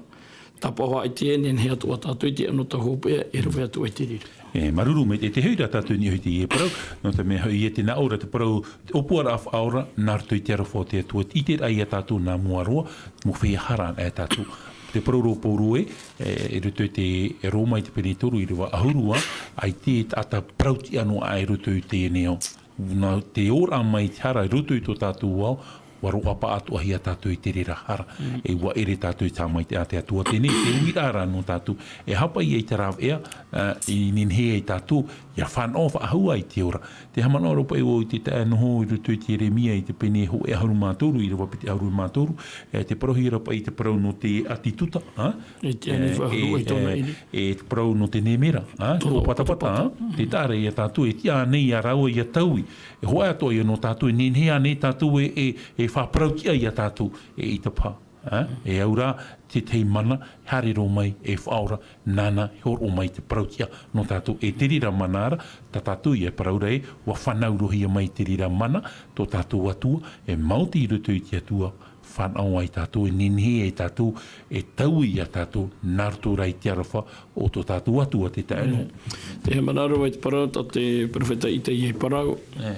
tāpaʻo haʻa i te ʻenenehia atu ā tātou i te anotau hopeʻa e rave atu ai te reira. E māuruuru maitaʻi, e te hoʻi rā tātou i niʻa i teie parau, nō te mea hoʻi e te nā ʻō ra te parau, te ʻōpuaraʻa faʻaora, nā roto i te aroha o te Atua, i te ʻite ra ia tātou nā mua roa, mō feiā hara anaʻe tātou. Te parau ra Pauro ē, e, i roto i te Roma i te pene toru ʻīrava ʻahuru ā, ʻaita e taʻata parauʻtiʻa noa aʻe i roto i teie nei ao. Nā te ora mai te hara i roto i tō tātou ao, ua roaʻa paʻatoʻahia tātou i te reira hara. Mm. E ua ʻere tātou i te haʻamaitaʻi a te Atua. Teie nei, te uiraʻa ra nō tātou. E haʻapaʻo i te rāveʻa, ā, i nehenehe ai tātou, ʻia fānaʻo faʻahou i te ora. Tē haʻamanaʻo ra paʻi vau i te taeaʻe noho i roto i te Ieremia i te pene hōʻē ʻahuru mā toru, ʻīrava piti ʻahuru mā toru, e, tē parauhia ra paʻi te parau nō te ʻāti Tuta, ā? E te ani E, faʻahou e, ai tōna e, ʻere. E te parau nō te nemera, ā? Tōna ʻōpatapata, ʻōpatapata. Ā? Te taʻa ra ia tātou, e tiʻa ānei ia rāua ʻia taui. E hōʻē atoʻa ia nō tātou, e nehenehe ānei tātou e, e, e faʻaparauʻtiʻa ia tātou, e ʻaita paha, ā? E au rā, tētahi mana, haere roa mai, e faʻaora, nāna, e hōroʻa mai te parauʻtiʻa nō tātou. E te reira mana ra, tā tātou ia parau ra ē, ua fānaurohia mai te reira mana, tō tātou Atua, e maoti i roto i te Atua, fānaʻo ai tātou, e nehenehe ai tātou, e taui ia tātou, nā roto rā i te aroha o tō tātou Atua te taeaʻe noho. Mm. Te hinaʻaro i te parau, tā te perofeta Itaia i parau. E.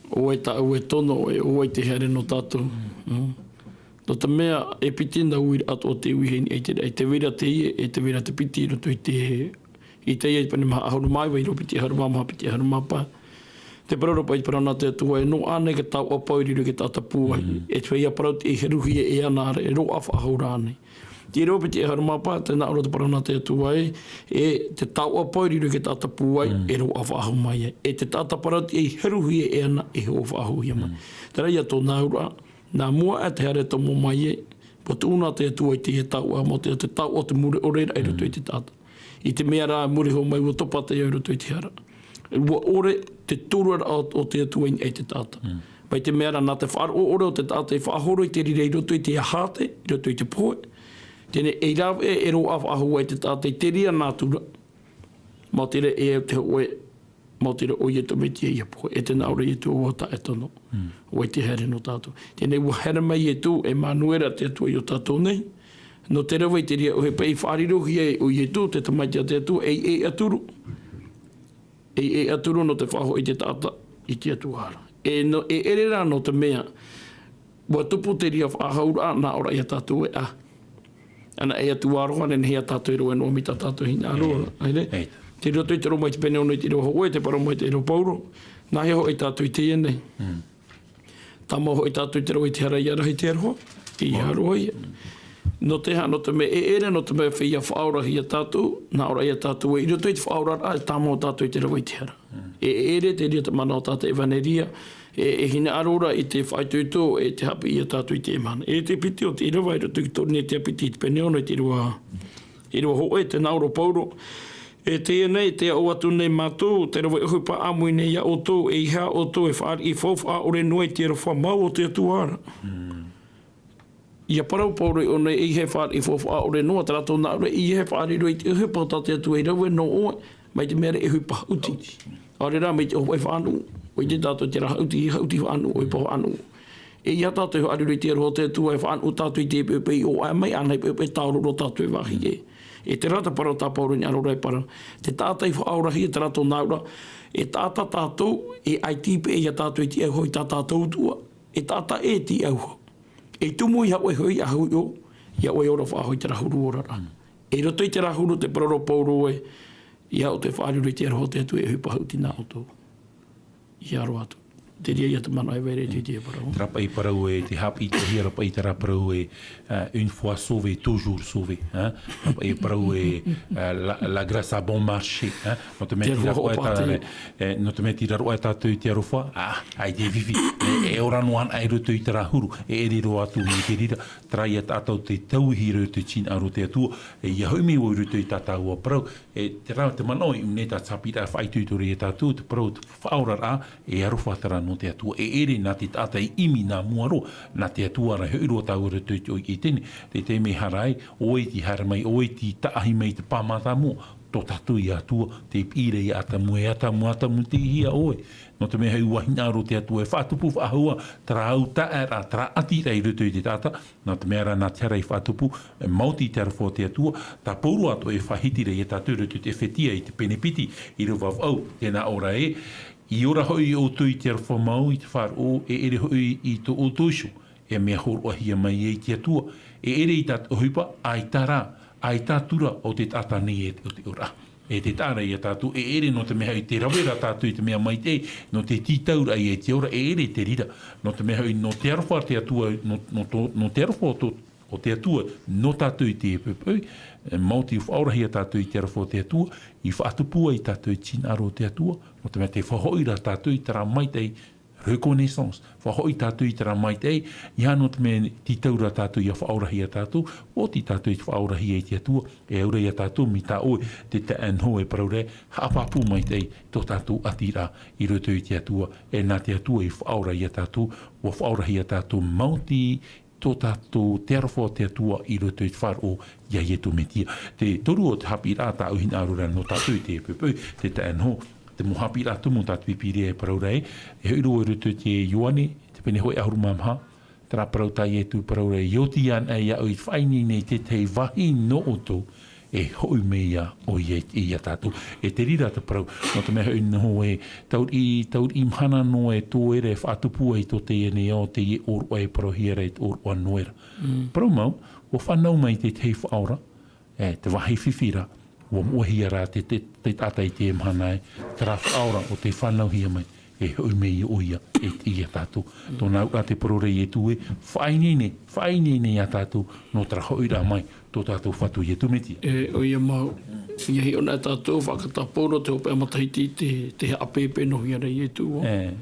ʻO vai tāʻu e tono, e ʻo vai te haere nō tātou. Mm. Nō te mea, e piti nā uiraʻa atoʻa te uiuiraʻa i te, i te vai ra teie, e te vai ra te piti i roto i te Itaia i te pene maha ʻahuru mā iva, ʻīrava piti ʻahuru mā maha, piti ʻahuru mā pae. Te parau ra paʻi, te parau nā te Atua ē, nō ʻānei te taoʻa pau i riro i te taʻata pūai. Mm. E te feiā parauʻtiʻa i heruhia e ana ra, e roaʻa faʻahou ra ānei. Te ʻīrava piti ʻahuru mā pae, tē nā ʻō ra te parau nā te Atua ē, e te taoʻa pau i riro i te taʻata pūai, Mm. e roaʻa faʻahou mai ai. E te taʻata parauʻtiʻa i heruhia e ana, e hoʻo faʻahouhia mai. Mm. Terā ia tōna auraʻa, nā mua aʻe te haere e tomo mai ai, ua tuʻu nā te Atua i te taoʻa, maoti te taoʻa o te mure ʻore ra i roto i te taʻata. I te mea rā, mure iho mai ua topa te ao i roto i te hara. Ua ʻore te tūruaraʻa o, o te Atua i niʻa i te taʻata. Mm. Mai te mea rā, nā te faʻaroʻo ʻore o te taʻata e faʻahoro i te reira i roto i te hāte, i roto i te pohe. Teie nei, e rave, e roaʻa faʻahou ai te taʻata i te reira nātura. Maoti rā e au te hōʻē, maoti rā ʻoia te Mesia ʻia pohe, e te nā ʻō ra Ietu ʻo vai tāʻu e tono, Mm. ʻo vai te haere nō tātou. Teie nei ua haere mai Ietu, ʻEmanuera, te Atua i ō tātou nei. Nō te rave i te reira ʻohipa i faʻarirohia e ʻo Ietu, te Tamaiti a te Atua, ei, ei ʻaturu. Ei, ei ʻaturu nō te faʻahoʻi i te taʻata i te Atua ra. E nō, e ʻere rā nō te mea, ua tupu te reira faʻahouraʻa, nā ʻō ra ia tātou ē, ā. Ana e Atua aroha, nehenehe ia tātou e rave noa mai tā tātou hinaʻaro ra. Mm. ʻAita. Ei. Te roto i te Roma i te pene ono i te ʻīrava hōʻē, tē parau mai te ʻīrava Pauro. Nāhea hoʻi tātou i teie nei? Mm. Tāmau hoʻi tātou i te rave i te hara ʻia rahi te aroha, ʻia aroha ia. Nō te aha, nō te mea e ʻere, nō te mea feiā faʻaorahia tātou, nā ʻō ra ia tātou ē, i roto i te faʻaoraraʻa, e tāmau tātou i te rave i te hara. Mm. E, e ʻere te reira te mana o tā te ʻevaneria, e, e hinaʻaro ra i te faʻaitoito, e te haʻapiʻi ia tātou i te mahana. E te piti o te ʻīrava i roto i te Korinetia piti i te pene ono i te ʻīrava, ʻīrava hōʻē, tē nā ʻō ra Pauro, E teie nei, tē ʻaʻau atu nei mātou, te rave ʻohipa ʻāmui nei ia ʻoutou, ʻeiaha ʻoutou e fāriʻi faufaʻa ʻore noa i te aroha mau o te Atua ra. Mm. ʻIa parau Pauro i ʻō nei, ʻeiaha e fāriʻi faufaʻa ʻore noa, terā tōna auraʻa, ʻeiaha e faʻariro i te ʻohipa o tā te Atua i rave nō ʻoe, mai te mea ra e ʻohipa haʻuti. ʻAore rā, mai te ʻohipa e faʻanuʻu. ʻUa ʻite tātou terā haʻuti, haʻuti faʻanuʻu, ʻohipa faʻanuʻu. E ʻeiaha tātou e faʻariro i te aroha o te Atua, e faʻanuʻu tātou i te peʻapeʻa i ʻō aʻe mai, ānei peʻapeʻa e tāʻororo tātou e vāhi ē. E terā te parau tā Pauro i hinaʻaro ra e parau. Te taʻata i faʻaorahia, terā tōna auraʻa, e taʻata tātou, e ʻaita i peʻe ia tātou i te ʻauhau i tā tātou Atua. E taʻata ʻē i te ʻauhau. E tumu iho ʻoe hoʻi, ʻa hoʻi ʻo, ʻia ʻoe ora faʻahou i terā huru ora ra. I roto i terā huru, tē parau ra Pauro ē, ʻeiaha ʻoutou e faʻariro i te aroha o te Atua, e ʻohipa haʻuti nā ʻoutou. ʻIa roaʻa atu. Te reira ia te manaʻo e vai ra i te, te parau. Terā paʻi parau ē, tē haʻapiʻihia ra paʻi terā parau ē, ā, une fois sauvé, toujours sauvé, ā? Terā paʻi parau ē, ā, la, la grâce à bon marché, ā? Nō te mea tē riro ʻoe i tā, e, nō te mea tē riro ʻoe i tā tātou i te aroha, ā, ʻaita e fifi, e, e ora noa anaʻe i roto i terā huru, e, e riro atu mai te reira, terā ia tātou te tauihi i roto i te hinaʻaro o te Atua, e, ʻia hoʻi mai vau i roto i tā tāua parau, E, terā te manaʻo i ʻō nei tā te haʻapiʻiraʻa e faʻaitoito ra ia tātou, te parau, te faʻaoraraʻa, e aroha terā nō te Atua. E ʻere nā te taʻata i ʻimi nā mua roa, nā te Atua ra e hoʻi roa tāua i roto i te ʻohipa i teie nei, te taime e hara ai, ʻo vai tei haere mai, ʻo vai tei taʻahi mai i te pā mātāmua, Tō tātou ia Atua, tei piʻi ra ia Atamu, e Atamu, Atamu, tei hea ʻoe? Nō te mea hoʻi, ʻua hinaʻaro te Atua e faʻatupu faʻahou terā au taʻata, terā ʻati ra i roto i te taʻata, nō te mea rā, nā te hara i faʻatupu, e maoti te aroha o te Atua, tā Pauro atoʻa e faʻahiti ra ia tātou i roto i te Efetia i te pene piti, ʻīrava vaʻu, tē nā ʻō ra ē, ʻia ora hoʻi ʻoutou i te aroha mau, i te faʻaroʻo, e ʻere hoʻi i tō ʻoutou iho, e mea hōroʻahia mai ai te Atua, e ʻere i tā te ʻohipa, ʻaita rā, ʻaita atu ra o te taʻata nei e te, o te ora. E te taʻata ia tātou, e ʻere nō te mea hoʻi tē rave ra tātou i te mea maitaʻi, nō te tītauraʻa ia i te ora, e ʻere te reira. Nō te mea hoʻi, nō te aroha te Atua, nō, nō tō, nō te aroha o tō, o te Atua, nō tātou i teie poʻipoʻi, e maoti ʻua faʻaorahia tātou i te aroha o te Atua, i faʻatupu ai tātou i te hinaʻaro o te Atua, nō te mea tē faʻahoʻi ra tātou i terā maitaʻi, reconnaissance. Faʻahoʻi tātou i terā maitaʻi, ʻeiaha nō te mea tītau ra tātou ʻia faʻaorahia tātou, ʻua oti tātou i te faʻaorahia i te Atua, e au ra ia tātou mai tā ʻoe te taeaʻe Noa e parau ra, haʻapāpū maitaʻi tō tātou ʻati ra i roto i te Atua, e nā te Atua i faʻaora ia tātou, ʻua faʻaorahia tātou maoti tō tātou te aroha o te Atua i roto i te faʻaroʻo ia Ietu Metia. Te toru o te haʻapiʻiraʻa tāʻu i hinaʻaro ra nō tātou i teie poʻipoʻi, te taeaʻe Noa, te mau haʻapiʻiraʻa tumu tā te Pīpīria e parau ra ē, e hoʻi roa i roto i te Ioane, te pene hōʻē ʻahuru mā maha, terā parau tā Ietu, parau ra ē, ʻia oti anaʻe iāʻu i faʻaineine i te tahi vāhi nō ʻoutou, e hoʻi mai ïa ʻoia i, ia tātou. E te reira te parau, nō te mea hoʻi nō ē, tauriʻi, tauriʻi mahana noa e toe ra e faʻatupu ai tō teie nei ao, teie ʻōroʻa e parauhia ra e te ʻōroʻa Noera. Mm. Parau mau, ʻua fānau mai te tahi Faʻaora, e, te vāhi fifi ra, ʻua moʻehia rā te, te, te taʻata i teie mahana ē, terā Faʻaora ʻo tē fānauhia mai, e hoʻi mai ʻoia, e, ia tātou. Tōna auraʻa te parau ra Ietu ē, faʻaineine, faʻaineine ia tātou, nō terā hoʻiraʻa mai, tō tātou Fatu Ietu Metia. E, ʻoia mau, ʻia hiʻo na tātou, faʻakata Pauro te hopeʻa matahiti, te, te haʻapēpē noa hia ra Ietu, ʻo. E.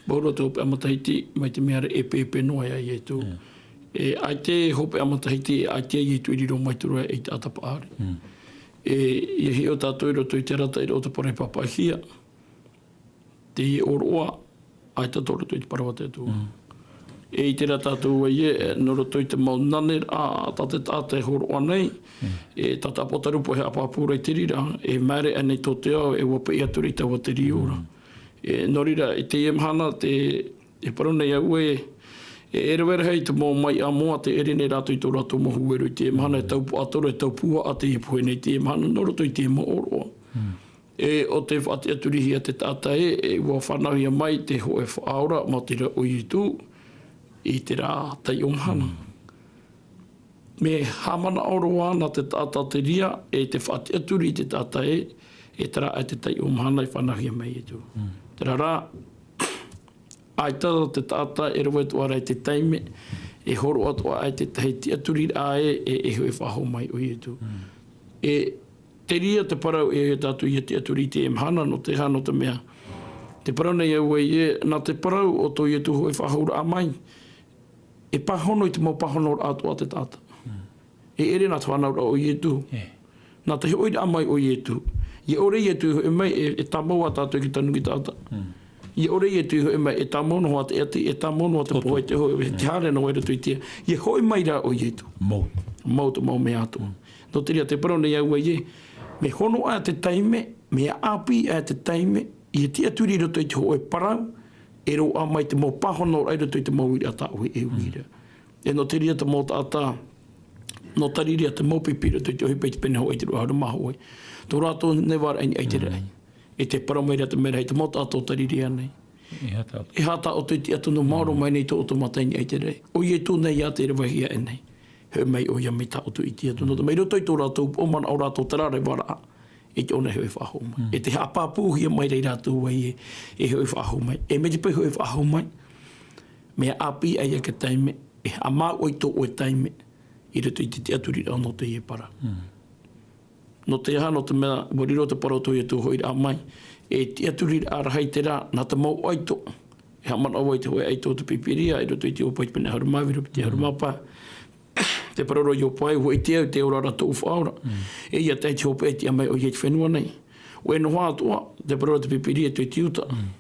Pauro te hopeʻa matahiti, mai te mea ra e pēpē noa ia Ietu. E. E, ʻaita e hopeʻa matahiti, e ʻaita Ietu i riro mai te roa i te taʻata paʻari. Mm. E, ʻia hiʻo tātou i roto i te arataʻiraʻa o te parau e pāpaʻihia. Teie ʻōroʻa, ʻaita tō roto i te parau a te Atua. Mm. E ʻite ra tātou ē, e, nō roto i te mau naneraʻa, tā te taʻata e hōroʻa nei, mm, e, tā te ʻāpōsetolo Pauro e haʻapāpū ra i te reira, e māere aʻenei tō te ao, e ʻua piʻi atu ra i taua terā ora. Mm. E, nō reira, i teie mahana, te, e parau nei au ē, e, e rave rahi te mau maiʻa moa, tē ʻere nei rātou i tō rātou mau huero i teie mahana, e taupuʻa atoʻa, e taupuʻa atoʻa teie pohe nei i teie mahana, nō roto i teie mau ʻōroʻa. Mm. E, ʻo tē faʻatiʻaturihia te taʻata ē, e ʻua fānauhia mai te hōʻē Faʻaora, maoti rā ʻo Ietu, i terā taiʻo mahana. Mm. Mea haʻamanaʻo roa na te taʻata te reira, e tē faʻatiʻaturi te taʻata ē, e terā ʻaita te taiʻo mahana i fānauhia mai Ietu. Mm. Terā rā, ʻaita te taʻata e rave atoʻa ra i te taime, e hōroʻa atoʻa ai te tahi tiʻaturiraʻa ē, e, e hōʻē faʻahou mai ʻo Ietu. Mm. E, te reira te parau e tātou ʻia tiʻaturi i teie mahana, nō te aha, nō te mea. Te parau nei au ē, e, nā te parau o tō Ietu hōʻē faʻahouraʻa mai, e pāhono i te mau pāhonoraʻa atoʻa a te taʻata. Mm. E ʻere nā te fānauraʻa o Ietu. E. Nā te hoʻiraʻa mai o Ietu. ʻIa ʻore Ietu i hoʻi mai, e, e tāmau ā tātou i te tanuki taʻata. Mm. ʻIa ʻore Ietu i hoʻi mai, e tāmau noa te ʻati, e tāmau noa te pohe, te hoʻi, e te haere noa i roto i te ao. ʻIa hoʻi mai rā ʻo Ietu. Mau. Mau te mau mea atoʻa. Mm. Nō te reira te parau nei au ē, mea hono aʻe te taime, mea ʻāpī aʻe te taime, ʻia tiʻaturi i roto i te hōʻē parau, e roaʻa mai te mau pāhonoraʻa i roto i te mau uiraʻa tā ʻoe e uira. Mm. E nō te reira te mau taʻata, nō Tarirea te mau pipi i roto i te ʻohipa i te pene hōʻē, te ʻahuru mā hōʻē. Tō rātou nevaraʻa i niʻa i te raʻi. Mm. E tē parau mai ra te merahi, te mau taʻata o Tarirea nei. E aha tā ʻoutou? E aha tā ʻoutou i tiʻaturi maoro mai nei tō ʻoutou mata i niʻa i te raʻi? ʻO Ietu nei ā tē ravehia aʻenei. Hoʻi mai ʻoia mai tā ʻoutou i tiʻaturi. Nō te mea i roto i tō rātou upoʻo manaʻo rātou terā nevaraʻa. E te ʻōna e hoʻi faʻahou mai. Mm. E tē haʻapāpūhia mai ra ia rātou ē, e hoʻi faʻahou mai. E mai te peu hoʻi faʻahou mai. Mea ʻāpī aʻe ia te taime, e haʻamāuʻa i tō ʻoe taime, i roto i te tiʻaturiraʻa nō teie parau. Mm. Nō te aha, nō te mea, ʻua riro te parau tō Ietu hoʻiraʻa mai, e tiʻaturiraʻa rahi terā, nā te mau ʻaito. E haʻamanaʻo vau i te hōʻē ʻaito o te Pīpīria, i roto i te ʻōpua i te pene ʻahuru mā vīru, te ʻahuru mā pae. Te parau ra ʻo Iopu ē, ʻua ʻite au, tē ora ra tōʻu Faʻaora. Mm. E ʻia tae i te hopeʻa i tiʻa mai ʻoia i te fenua nei. ʻUa noho atoʻa, te parau ra te Pīpīria, te Iuta. Mm.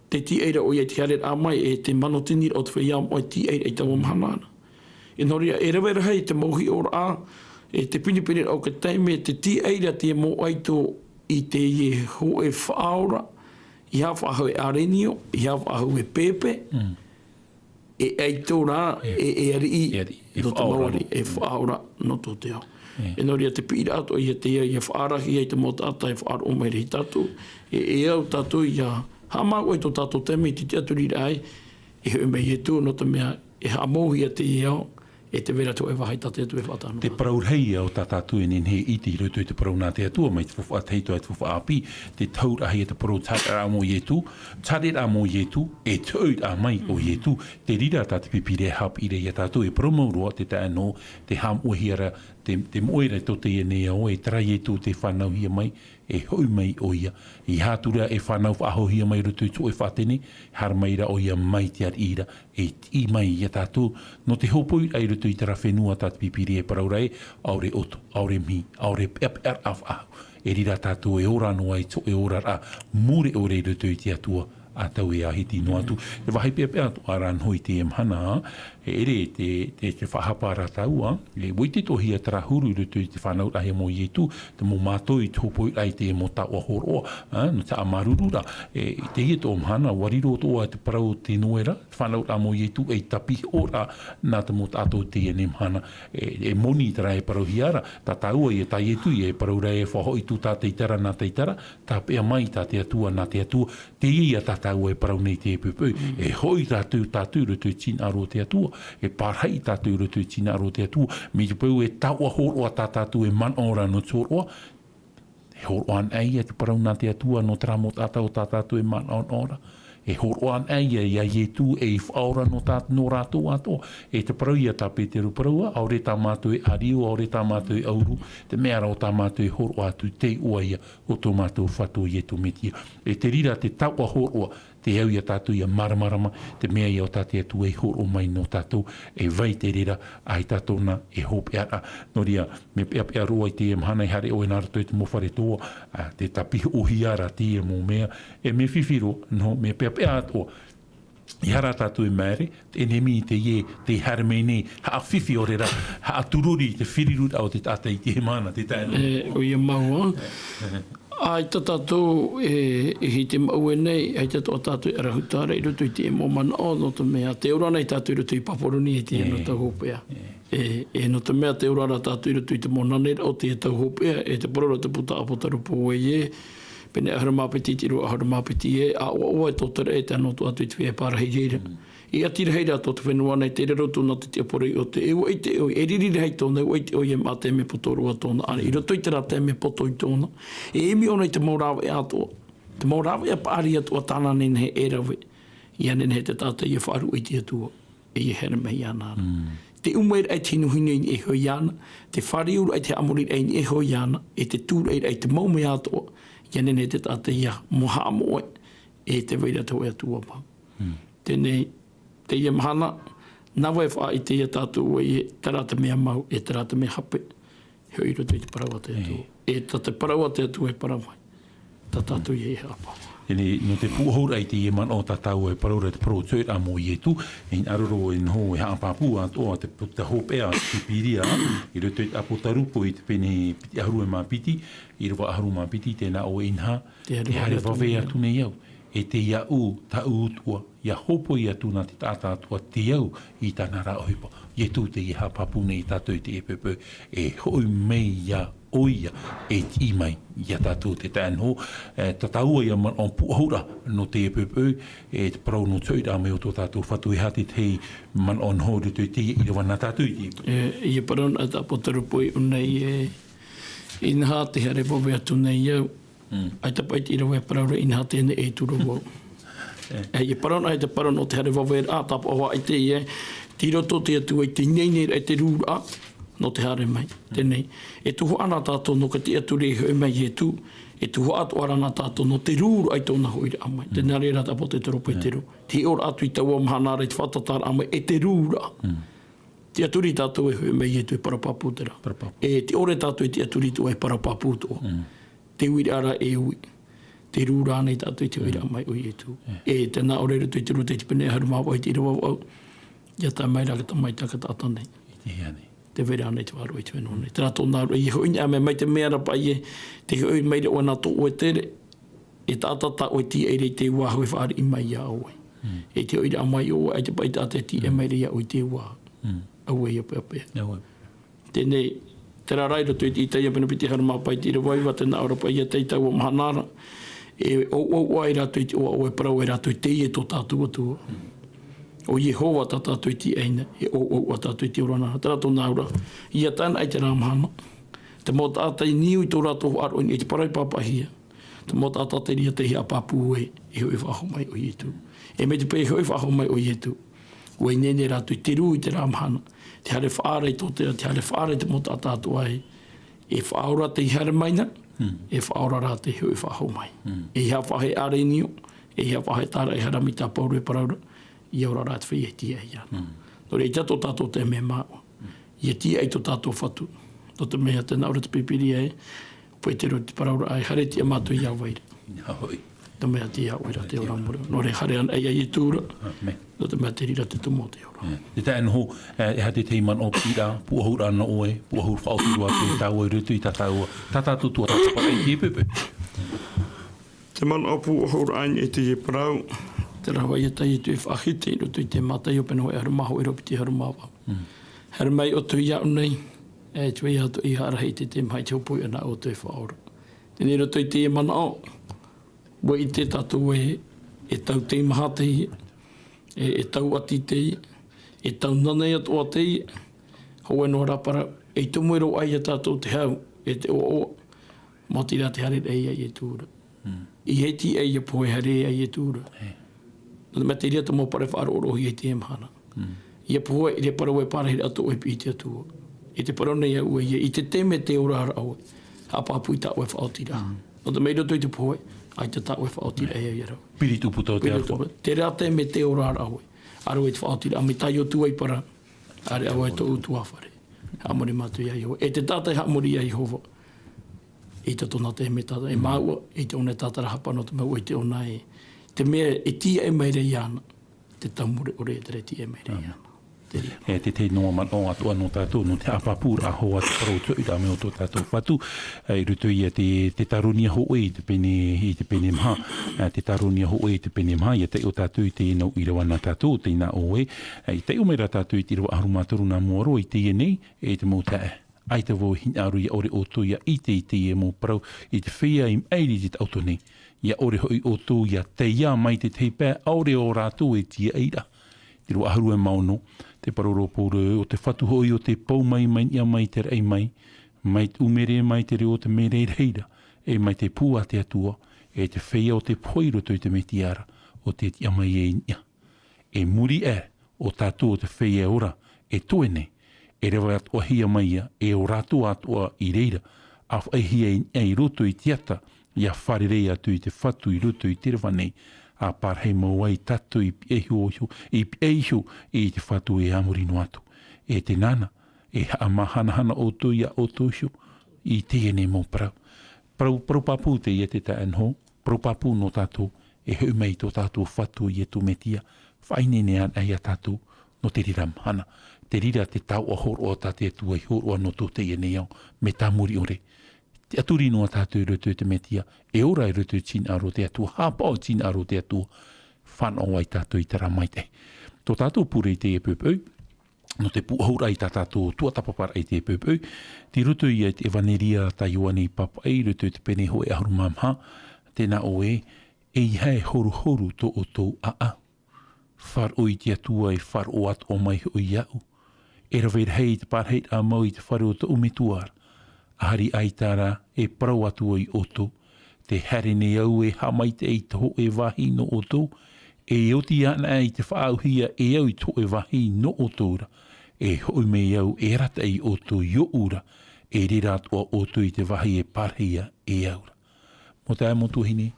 Tē tīaʻi ra ʻoia i te haereraʻa mai, e te mano tiniraʻa o te feiā moʻa e tīaʻi ra i taua mahana ra. E nō reira, e rave rahi te mau hiʻoraʻa, E te pinepine raʻa o te taime, te tīaʻi ra te mōʻaito i teie hōʻē faʻaora, ʻeiaha faʻahou e arenio, ʻeiaha faʻahou e pēpē, e ʻaito rā, e, e ariʻi, e ariʻi, e nō te faʻaora mau ariʻi, e faʻaora nō tō te ao. E nō reira te piʻiraʻa atoʻa ia teie, ʻia faʻaarahia i te mau taʻata e faʻaroʻo mai ra ia tātou, e, e au tātou ʻia haʻamāuʻa i tō tātou taime i te tiʻaturiraʻa ai, e hoʻi mai Ietu, nō te mea, e haʻamouhia teie ao, e te vai ra te hōʻē vāhi tā te Atua e faʻatānua. Te parau rahi o tā tātou e nehenehe e ʻite i roto i te parau nā te Atua, mai te faufaʻa tahito e te faufaʻa ʻāpī, te tauraʻahia te parau, te haereraʻa mau Ietu, te haereraʻa mau Ietu, e te hoʻiraʻa mai o Ietu. Te reira tā te Pīpīria e haʻapiʻi ra ia tātou, e parau mau roa te taeaʻe Noa, te haʻamoʻehia ra, te, te moʻe ra tō teie nei ao, e terā Ietu tē fānauhia mai, e hoʻi mai ʻoia. ʻEiaha atu ra e fānau faʻahouhia mai i roto i te hōʻē faʻatene, haere mai ra ʻoia mai te ariʻi ra, e tiʻi mai ia tātou, nō te hōpoiraʻa i roto i terā fenua tā te Pīpīria e parau ra ē, ʻaore ʻoto, ʻaore mihi, ʻaore peʻapeʻaraʻa faʻahou. E reira tātou e ora noa i te hōʻē oraraʻa mure ʻore i roto i te Atua, ā tau e āhiti noa atu. Te vāhi peʻapeʻa atoʻa ra noa i teie mahana, e ʻere te, te, te faʻahapa ra tāua, e, ʻua ʻite atoʻahia terā huru i roto i te fānauraʻahia mau Ietu, te mau mātau i te hōpoiraʻa i te mau taoʻa hōroʻa, ā, nō te haʻamāuruuru ra, e, i teie atoʻa mahana, ʻua riro atoʻa te parau o te Noera, te fānauraʻa mau Ietu, ei tāpiʻi hōroʻa nā te mau taʻata o teie nei mahana, e, e moni terā e parauhia ra, tā tāua ïa, tā Ietu ïa e parau ra ē, faʻahoʻi atu tā Taitara nā Taitara, tāpeʻa mai tā te Atua nā te Atua, teie ïa tā tāua e parau nei i teie poʻipoʻi, e hoʻi tātou, tātou i roto i te hinaʻaro o te Atua, e pārahi tātou i roto i te hinaʻaro o te Atua, mai te peu e taoʻa hōroʻa tā tātou e manaʻo ra nō te hōroʻa, e hōroʻa anaʻe ïa te parau nā te Atua nō terā mau taʻata o tā tātou e manaʻonaʻo ra, e hōroʻa anaʻe ïa, ïa Ietu ei faʻaora nō tā, nō rātou atoʻa, e te parau ïa tā Petero parau ā, ʻaore tā mātou e ʻārio, ʻaore tā mātou e ʻauru, te mea ra ʻo tā mātou e hōroʻa atu, te iʻoa ïa o tō mātou Fatu Ietu Metia. E te reira te taoʻa hōroʻa, te au ia tātou ʻia māramarama, te mea ïa ʻo tā te Atua e hōroʻa mai nō tātou, e vai te reira, ʻaita tōna e hopeʻa ra. Nō reira, mea peʻapeʻa roa i teie mahana e haere ʻoe nā roto i te mau fare toa, ā, tē tāpiʻihoʻohia ra teie mau mea, e mea fifi roa, nō, mea peʻapeʻa atoʻa, ʻeiaha rā tātou e māere, te ʻenemi teie, tē haere mai nei, haʻafifi ʻore ra, haʻaturori i te fiririraʻa o te taʻata i teie mahana, te tae noa. E, ʻoia mau ā. ʻAita tātou e, e hitimaʻue nei, ʻaita atoʻa tātou e ʻarahuta ra i roto i te mau manaʻo, nō te mea, tē ora nei tātou i roto i Paparonia i teie nei tau hopeʻa. E, e nō te mea tē ora ra tātou i roto i te mau naneraʻa o teie tau hopeʻa, e te parau ra te puta ʻApotarupo ē, pene ʻahuru mā piti, te ʻīrava ʻahuru mā piti ē, ʻa ʻoaʻoa e tōtara ʻē, tē nō atoʻa atu i te feiā pārahi i reira. I ʻati rahi ra tō te fenua nei, tē riro atu nā te tiʻaporoi o te, e ʻua ʻite ʻoe, e riri rahi tōna, e ʻua ʻite ʻoe ē, mā te mea poto roa tōna, ʻānei, i roto i terā taime poto i tōna, e ʻimi ʻōna i te mau rāveʻa atoʻa, te mau rāveʻa paʻari atoʻa tāna nehenehe e rave, ʻia nehenehe te taʻata ʻia faʻaruʻe i te Atua, e ʻia haere mai iāna ra. Te ʻumeraʻa i te hinuhinu i niʻa iho iāna, te fāriuraʻa i te haʻamoriraʻa i niʻa iho iāna, e te tūraʻiraʻa i te mau mea atoʻa, ʻia nehenehe te taʻata ʻia haʻamoʻe, e tē vai ra te hōʻē Atua mau. Teie nei, teie mahana, nā vai e faʻaʻite ia tātou ē, terā te mea mau, e terā te mea hape, e hoʻi i roto i te parau a te Atua. E tā te parau a te Atua e parau mai, tā tātou ïa e haʻapaʻo. Teie nei, nō te pūʻohuraʻa i teie manaʻo tā tāua e parau ra te parau o te hoeraʻa mau Ietu, e hinaʻaro roa e noho e haʻapāpū atoʻa te, te hopeʻa, te Pīpīria, i roto i te ʻApotarupo i te pene piti ʻahuru mā piti, ʻīrava ʻahuru mā piti, tē nā ʻō e inaha, tē haere vave atu nei au. E tei iāʻu, tāʻu Atua, ʻia hōpoi atu nā te taʻata atoʻa te au i tāna ra ʻohipa. Ietu tē haʻapāpū nei ia tātou i teie poʻipoʻi, e hoʻi mai ïa ʻoia, e tiʻi mai ia tātou te tae noa. E, tā tāua ïa manaʻo pūʻohuraʻa nō teie poʻipoʻi, e te parau nō te hoeraʻa mai o tō tātou Fatu, e aha te tahi manaʻo noho i roto i teie ʻīrava nā tātou i teie poʻipoʻi. E, ʻia parau na te ʻApotarupo i ʻō nei ē, inaha tē haere vave atu nei au, ʻaita paʻi te ʻīrava e parau ra, inaha teie nei e tū ra vau. E, ʻia parau na te parau nō te haere vaveraʻa, tāpaʻo faʻaʻite ïa, tei roto te Atua i te ineineraʻa, i te rūraʻa, nō te haere mai. Teie nei, e tuhaʻa na tātou nō te tiʻaturi e hoʻi mai Ietu, e tuhaʻa atoʻa ra na tātou nō te rūraʻa i tōna hoʻiraʻa mai. Teie nei, reira te ʻApotarupo Petero. Te hiʻoraʻa atu i taua mahana ra i te fātataraʻa mai, e te rūraʻa. Tiʻaturi tātou e hoʻi mai Ietu, e parau pāpū terā. Parau pāpū. E te ʻore tātou e tiʻaturi atoʻa, e parau pāpū atoʻa. Te uiraʻa ra e ui. Tē rūraʻa nei tātou i te uiraʻa mai o Ietu. E tē nā ʻō ra i roto i te Rūtē i te pene ʻahuru mā vaʻu, i te ʻīrava vaʻu. ʻIa tae mai ra te Tamaiti a te taʻata nei. I te hea nei. te vai ra ānei te faʻaroʻo i te fenua nei. Terā tōna auraʻa, ʻia hoʻi nei, ʻa mea mai te mea ra paʻi ē, tē hoʻi mai ra ʻoe nā tō ʻoe tere, e taʻata tā ʻoe tīaʻi ra i te ua, ʻua fāriʻi mai iā ʻoe. Mm. E tē hoʻiraʻa mai ʻoe, ʻaita paʻi taʻata e tīaʻi Mm. mai ra iā ʻoe i te ua. Mm. Auē, ʻia peʻapeʻa. Auē. Teie nei, terā rā i roto i te Isaia pene piti ʻahuru mā pae, te ʻīrava iva, tē nā ʻō ra paʻi ē, tei taua mahana ra, e ʻouʻou ʻoe, rātou i te ʻoaʻoa, e parau ai rātou, teie tō tātou Atua. ʻO Iehova tā tātou e tīaʻi na, e ʻouʻou ʻoe, tātou i te ora na. Terā tōna auraʻa, ʻia tae na i terā mahana, te mau taʻata i niu i tō rātou faʻaroʻo i niʻa i te parau i pāpaʻihia. Te mau taʻata terā tei haʻapāpū ē, e hoʻi faʻahou mai ʻo Ietu. E mai te peu e hoʻi faʻahou mai ʻo Ietu, ʻua ineine rātou i te rū i terā mahana, te haere faʻaara i tō te, te haere faʻaara i te mau taʻata atoʻa ē, e faʻaora tei haere mai na, Hmm. e faʻaora rā tei hoʻi faʻahou mai. Hmm. E ʻeiaha faʻaheʻa ra i niu, e ʻeiaha faʻaheʻa tāraʻehara mai tā Pauro e parau ra, ʻia ora rā te feiā e tīaʻi iāna. Hmm. Nō reira, ʻaita tō tātou taime māʻa. ʻIa tīaʻi tō tātou Fatu. Nō te mea tē nā ʻō ra te Pīpīria ē, Petero i te parauraʻa ē, haere tiʻa mātou iā vai ra. Nā hoʻi. Nō te mea tei iā ʻoe ra te ora mure. Nō reira, haere anaʻe ia Ietu ra. Amen. Nō te mea te reira te tumu o te ora. Ē, te taeaʻe Noho, ē, e aha te tahi manaʻo piʻiraʻa, pūʻohuraʻa nō ʻoe, pūʻohu faʻaoti roa atu iā tāua i roto i tā tāua, tā tātou tuatāpapa i teie poʻipoʻi. Te manaʻo pūʻohuraʻa i teie parau, terā hoʻi ē tei tuʻu faʻahiti i roto i te Mātaio pene hōʻē ʻahuru mā hōʻē, ʻīrava piti ʻahuru mā vaʻu. Mm. Haere mai ʻoutou iāʻu nei, e te vai atu i haʻarahi i te taime e haʻahopoiʻa na ʻoutou e faʻaora. Teie nei, i roto i teie manaʻo, ʻua ʻite tātou ē, e tau teimaha teie, e, e tau ʻati teie, e tau nanai atoʻa teie, hōʻē noa rā parau, ei tumu e roaʻa iā tātou te hau, e te ʻoaʻoa, maoti rā te haereraʻa iā Ietu ra. Mm. ʻEiaha e tīaʻi ʻia pohe e haere ai Ietu ra. Ē. Nō te mea te reira te mau parau e faʻaroʻo roa i teie mahana. Mm. ʻIa pohe, ʻeʻere parau e pārahiraʻa atoʻa e piʻi i te Atua. E te parau nei au ē, i te taime tē ora ra ʻoe, haʻapāpū i tā ʻoe faʻaotiraʻa. Mm. Nō te mea i roto i te pohe, ʻaita tā ʻoe faʻaotiraʻa e au ia rave. Piri tupuna te Piri Atua. Tupuna. Terā taime tē ora ra ʻoe, ʻa rave i te faʻaotiraʻa, mai tā Iotua i parau, ʻAreʻa vau e tōʻu ʻutuāfare. Haʻamori mātou iā Iehova. E te taʻata e haʻamori iā Iehova, ʻeita tōna taime tātara, e māuʻa, ʻeita ʻōna e tātarahapa, nō te mea ʻua ʻite ʻōna ē, te mea e tīaʻi mai ra iāna, te tau mure ʻore e terā e tīaʻi mai ra iāna. Te reira. E te tahi noa manaʻo atoʻa nō tātou, nō te haʻapāpūraʻa hoʻi i te parau tō ira mai o tō tātou Fatu, ē, i roto ia te, Teuteronomio hōʻē i te pene, i te pene maha, ē, Teuteronomio hōʻē i te pene maha, ʻia taiʻo tātou i teie nau ʻīrava nā tātou, tē nā ʻō ē, ē, ʻia taiʻo mai ra tātou i te ʻīrava ʻahuru mā toru nā mua roa i teie nei, e te mau taeaʻe. ʻAita vau e hinaʻaro ʻia ʻore ʻoutou ʻia ʻite i teie mau parau, i te feiā i maʻiri i te taʻoto nei. ʻIa ʻore hoʻi ʻoutou ʻia taiā mai te tahi pae, ʻaore ʻo rātou e tīaʻi ra. Te ʻīrava ʻahuru mā ono, tē parau ra Pauro ē, ʻo te Fatu hoʻi ʻo tē pau mai, mai niʻa mai te raʻi mai, mai te ʻū mere, mai te reo o te mere i reira, e mai te pū a te Atua, e te feiā ʻo tē pohe i roto i te Mesia ra, ʻo tē tiʻa mai i niʻa. E muri aʻe, ʻo tātou ʻo te feiā e ora, e toe nei, e rave atoʻahia mai ia, e ʻo rātou atoʻa i reira, ʻa faʻaʻitehia i niʻa i roto i te ata, ʻia fārerei atu i te Fatu i roto i te ʻīrava nei, ʻa pārahi mau ai tātou i pihaʻi iho, i pihaʻi iho i te Fatu e a muri noa atu. E tē nāna, e haʻamāhanahana ʻoutou ia ʻoutou iho, i teie nei mau parau. Parau, parau pāpū teie te taeaʻe Noho, parau pāpū nō tātou, e hoʻi mai tō tātou Fatu ʻo Iesu Mesia, faʻaineine anaʻe ia tātou, nō te reira mahana, te reira te taoʻa hōroʻa tā te Atua i hōroʻa nō tō teie nei ao, mea tā muri ʻore. Tiʻaturi noa tātou i roto i te Mesia, e ora i roto i te hinaʻaro o te Atua, haʻapaʻo i te hinaʻaro o te Atua, fānaʻo ai tātou i terā maitaʻi. Tō tātou pure i teie poʻipoʻi, nō te pūʻohuraʻa i tā tātou tuatāpaparaʻa i teie poʻipoʻi, tei roto ia i te ʻEvaneria tā Ioane i pāpaʻi, i roto i te pene hōʻē ʻahuru mā maha, tē nā ʻō ē, ʻeiaha e horuhoru tō ʻoutou ʻāʻau. Faʻaroʻo i te Atua e faʻaroʻo atoʻa mai hoʻi iāʻu. E rave rahi te pārahiraʻa mau i te fare o tōʻu Metua ra. ʻAhari ʻaita rā e parau atu ai ʻoutou, tē haere nei au e haʻamaitaʻi i te hōʻē vāhi nō ʻoutou, e oti anaʻe i te faʻaauhia e au i te hōʻē vāhi nō ʻoutou ra, e hoʻi mai au e arataʻi ʻoutou i ʻōʻou ra, e reira atoʻa ʻoutou i te vāhi e pārahiraʻa e au ra. Mau taeaʻe, mau tuahine,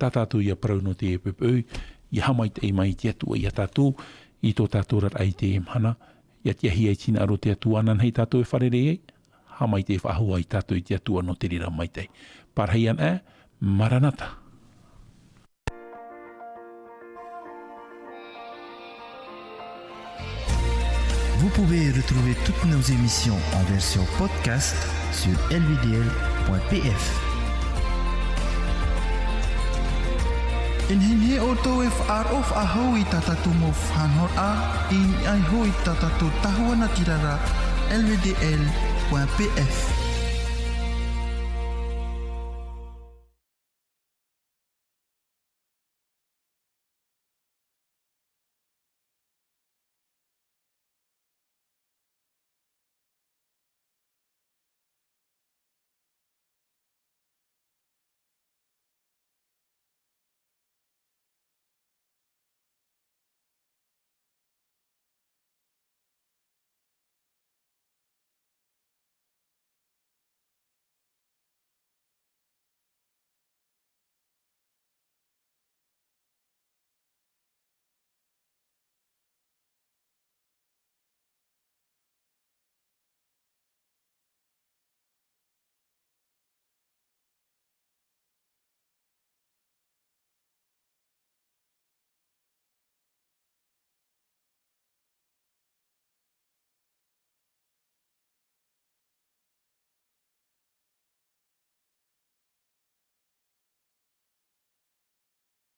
tā tātou ia parau nō teie poʻipoʻi, ʻia haʻamaitaʻi mai te Atua ia tātou, i tō tātou oraraʻa i teie mahana, ʻia tiʻahia i te hinaʻaro o te Atua, ananahi tātou e fārerei ai, haʻamaitaʻi faʻahou ai tātou i te Atua nō te reira maitaʻi. Pārahi anaʻe, Maranata. Vous pouvez retrouver toutes nos émissions en version podcast sur L V D L point P F. E nehenehe ʻoutou e faʻaroʻo faʻahou i tā tātou mau faʻanahoraʻa, i niʻa iho i tā tātou tahua natirara, L V D L point P F.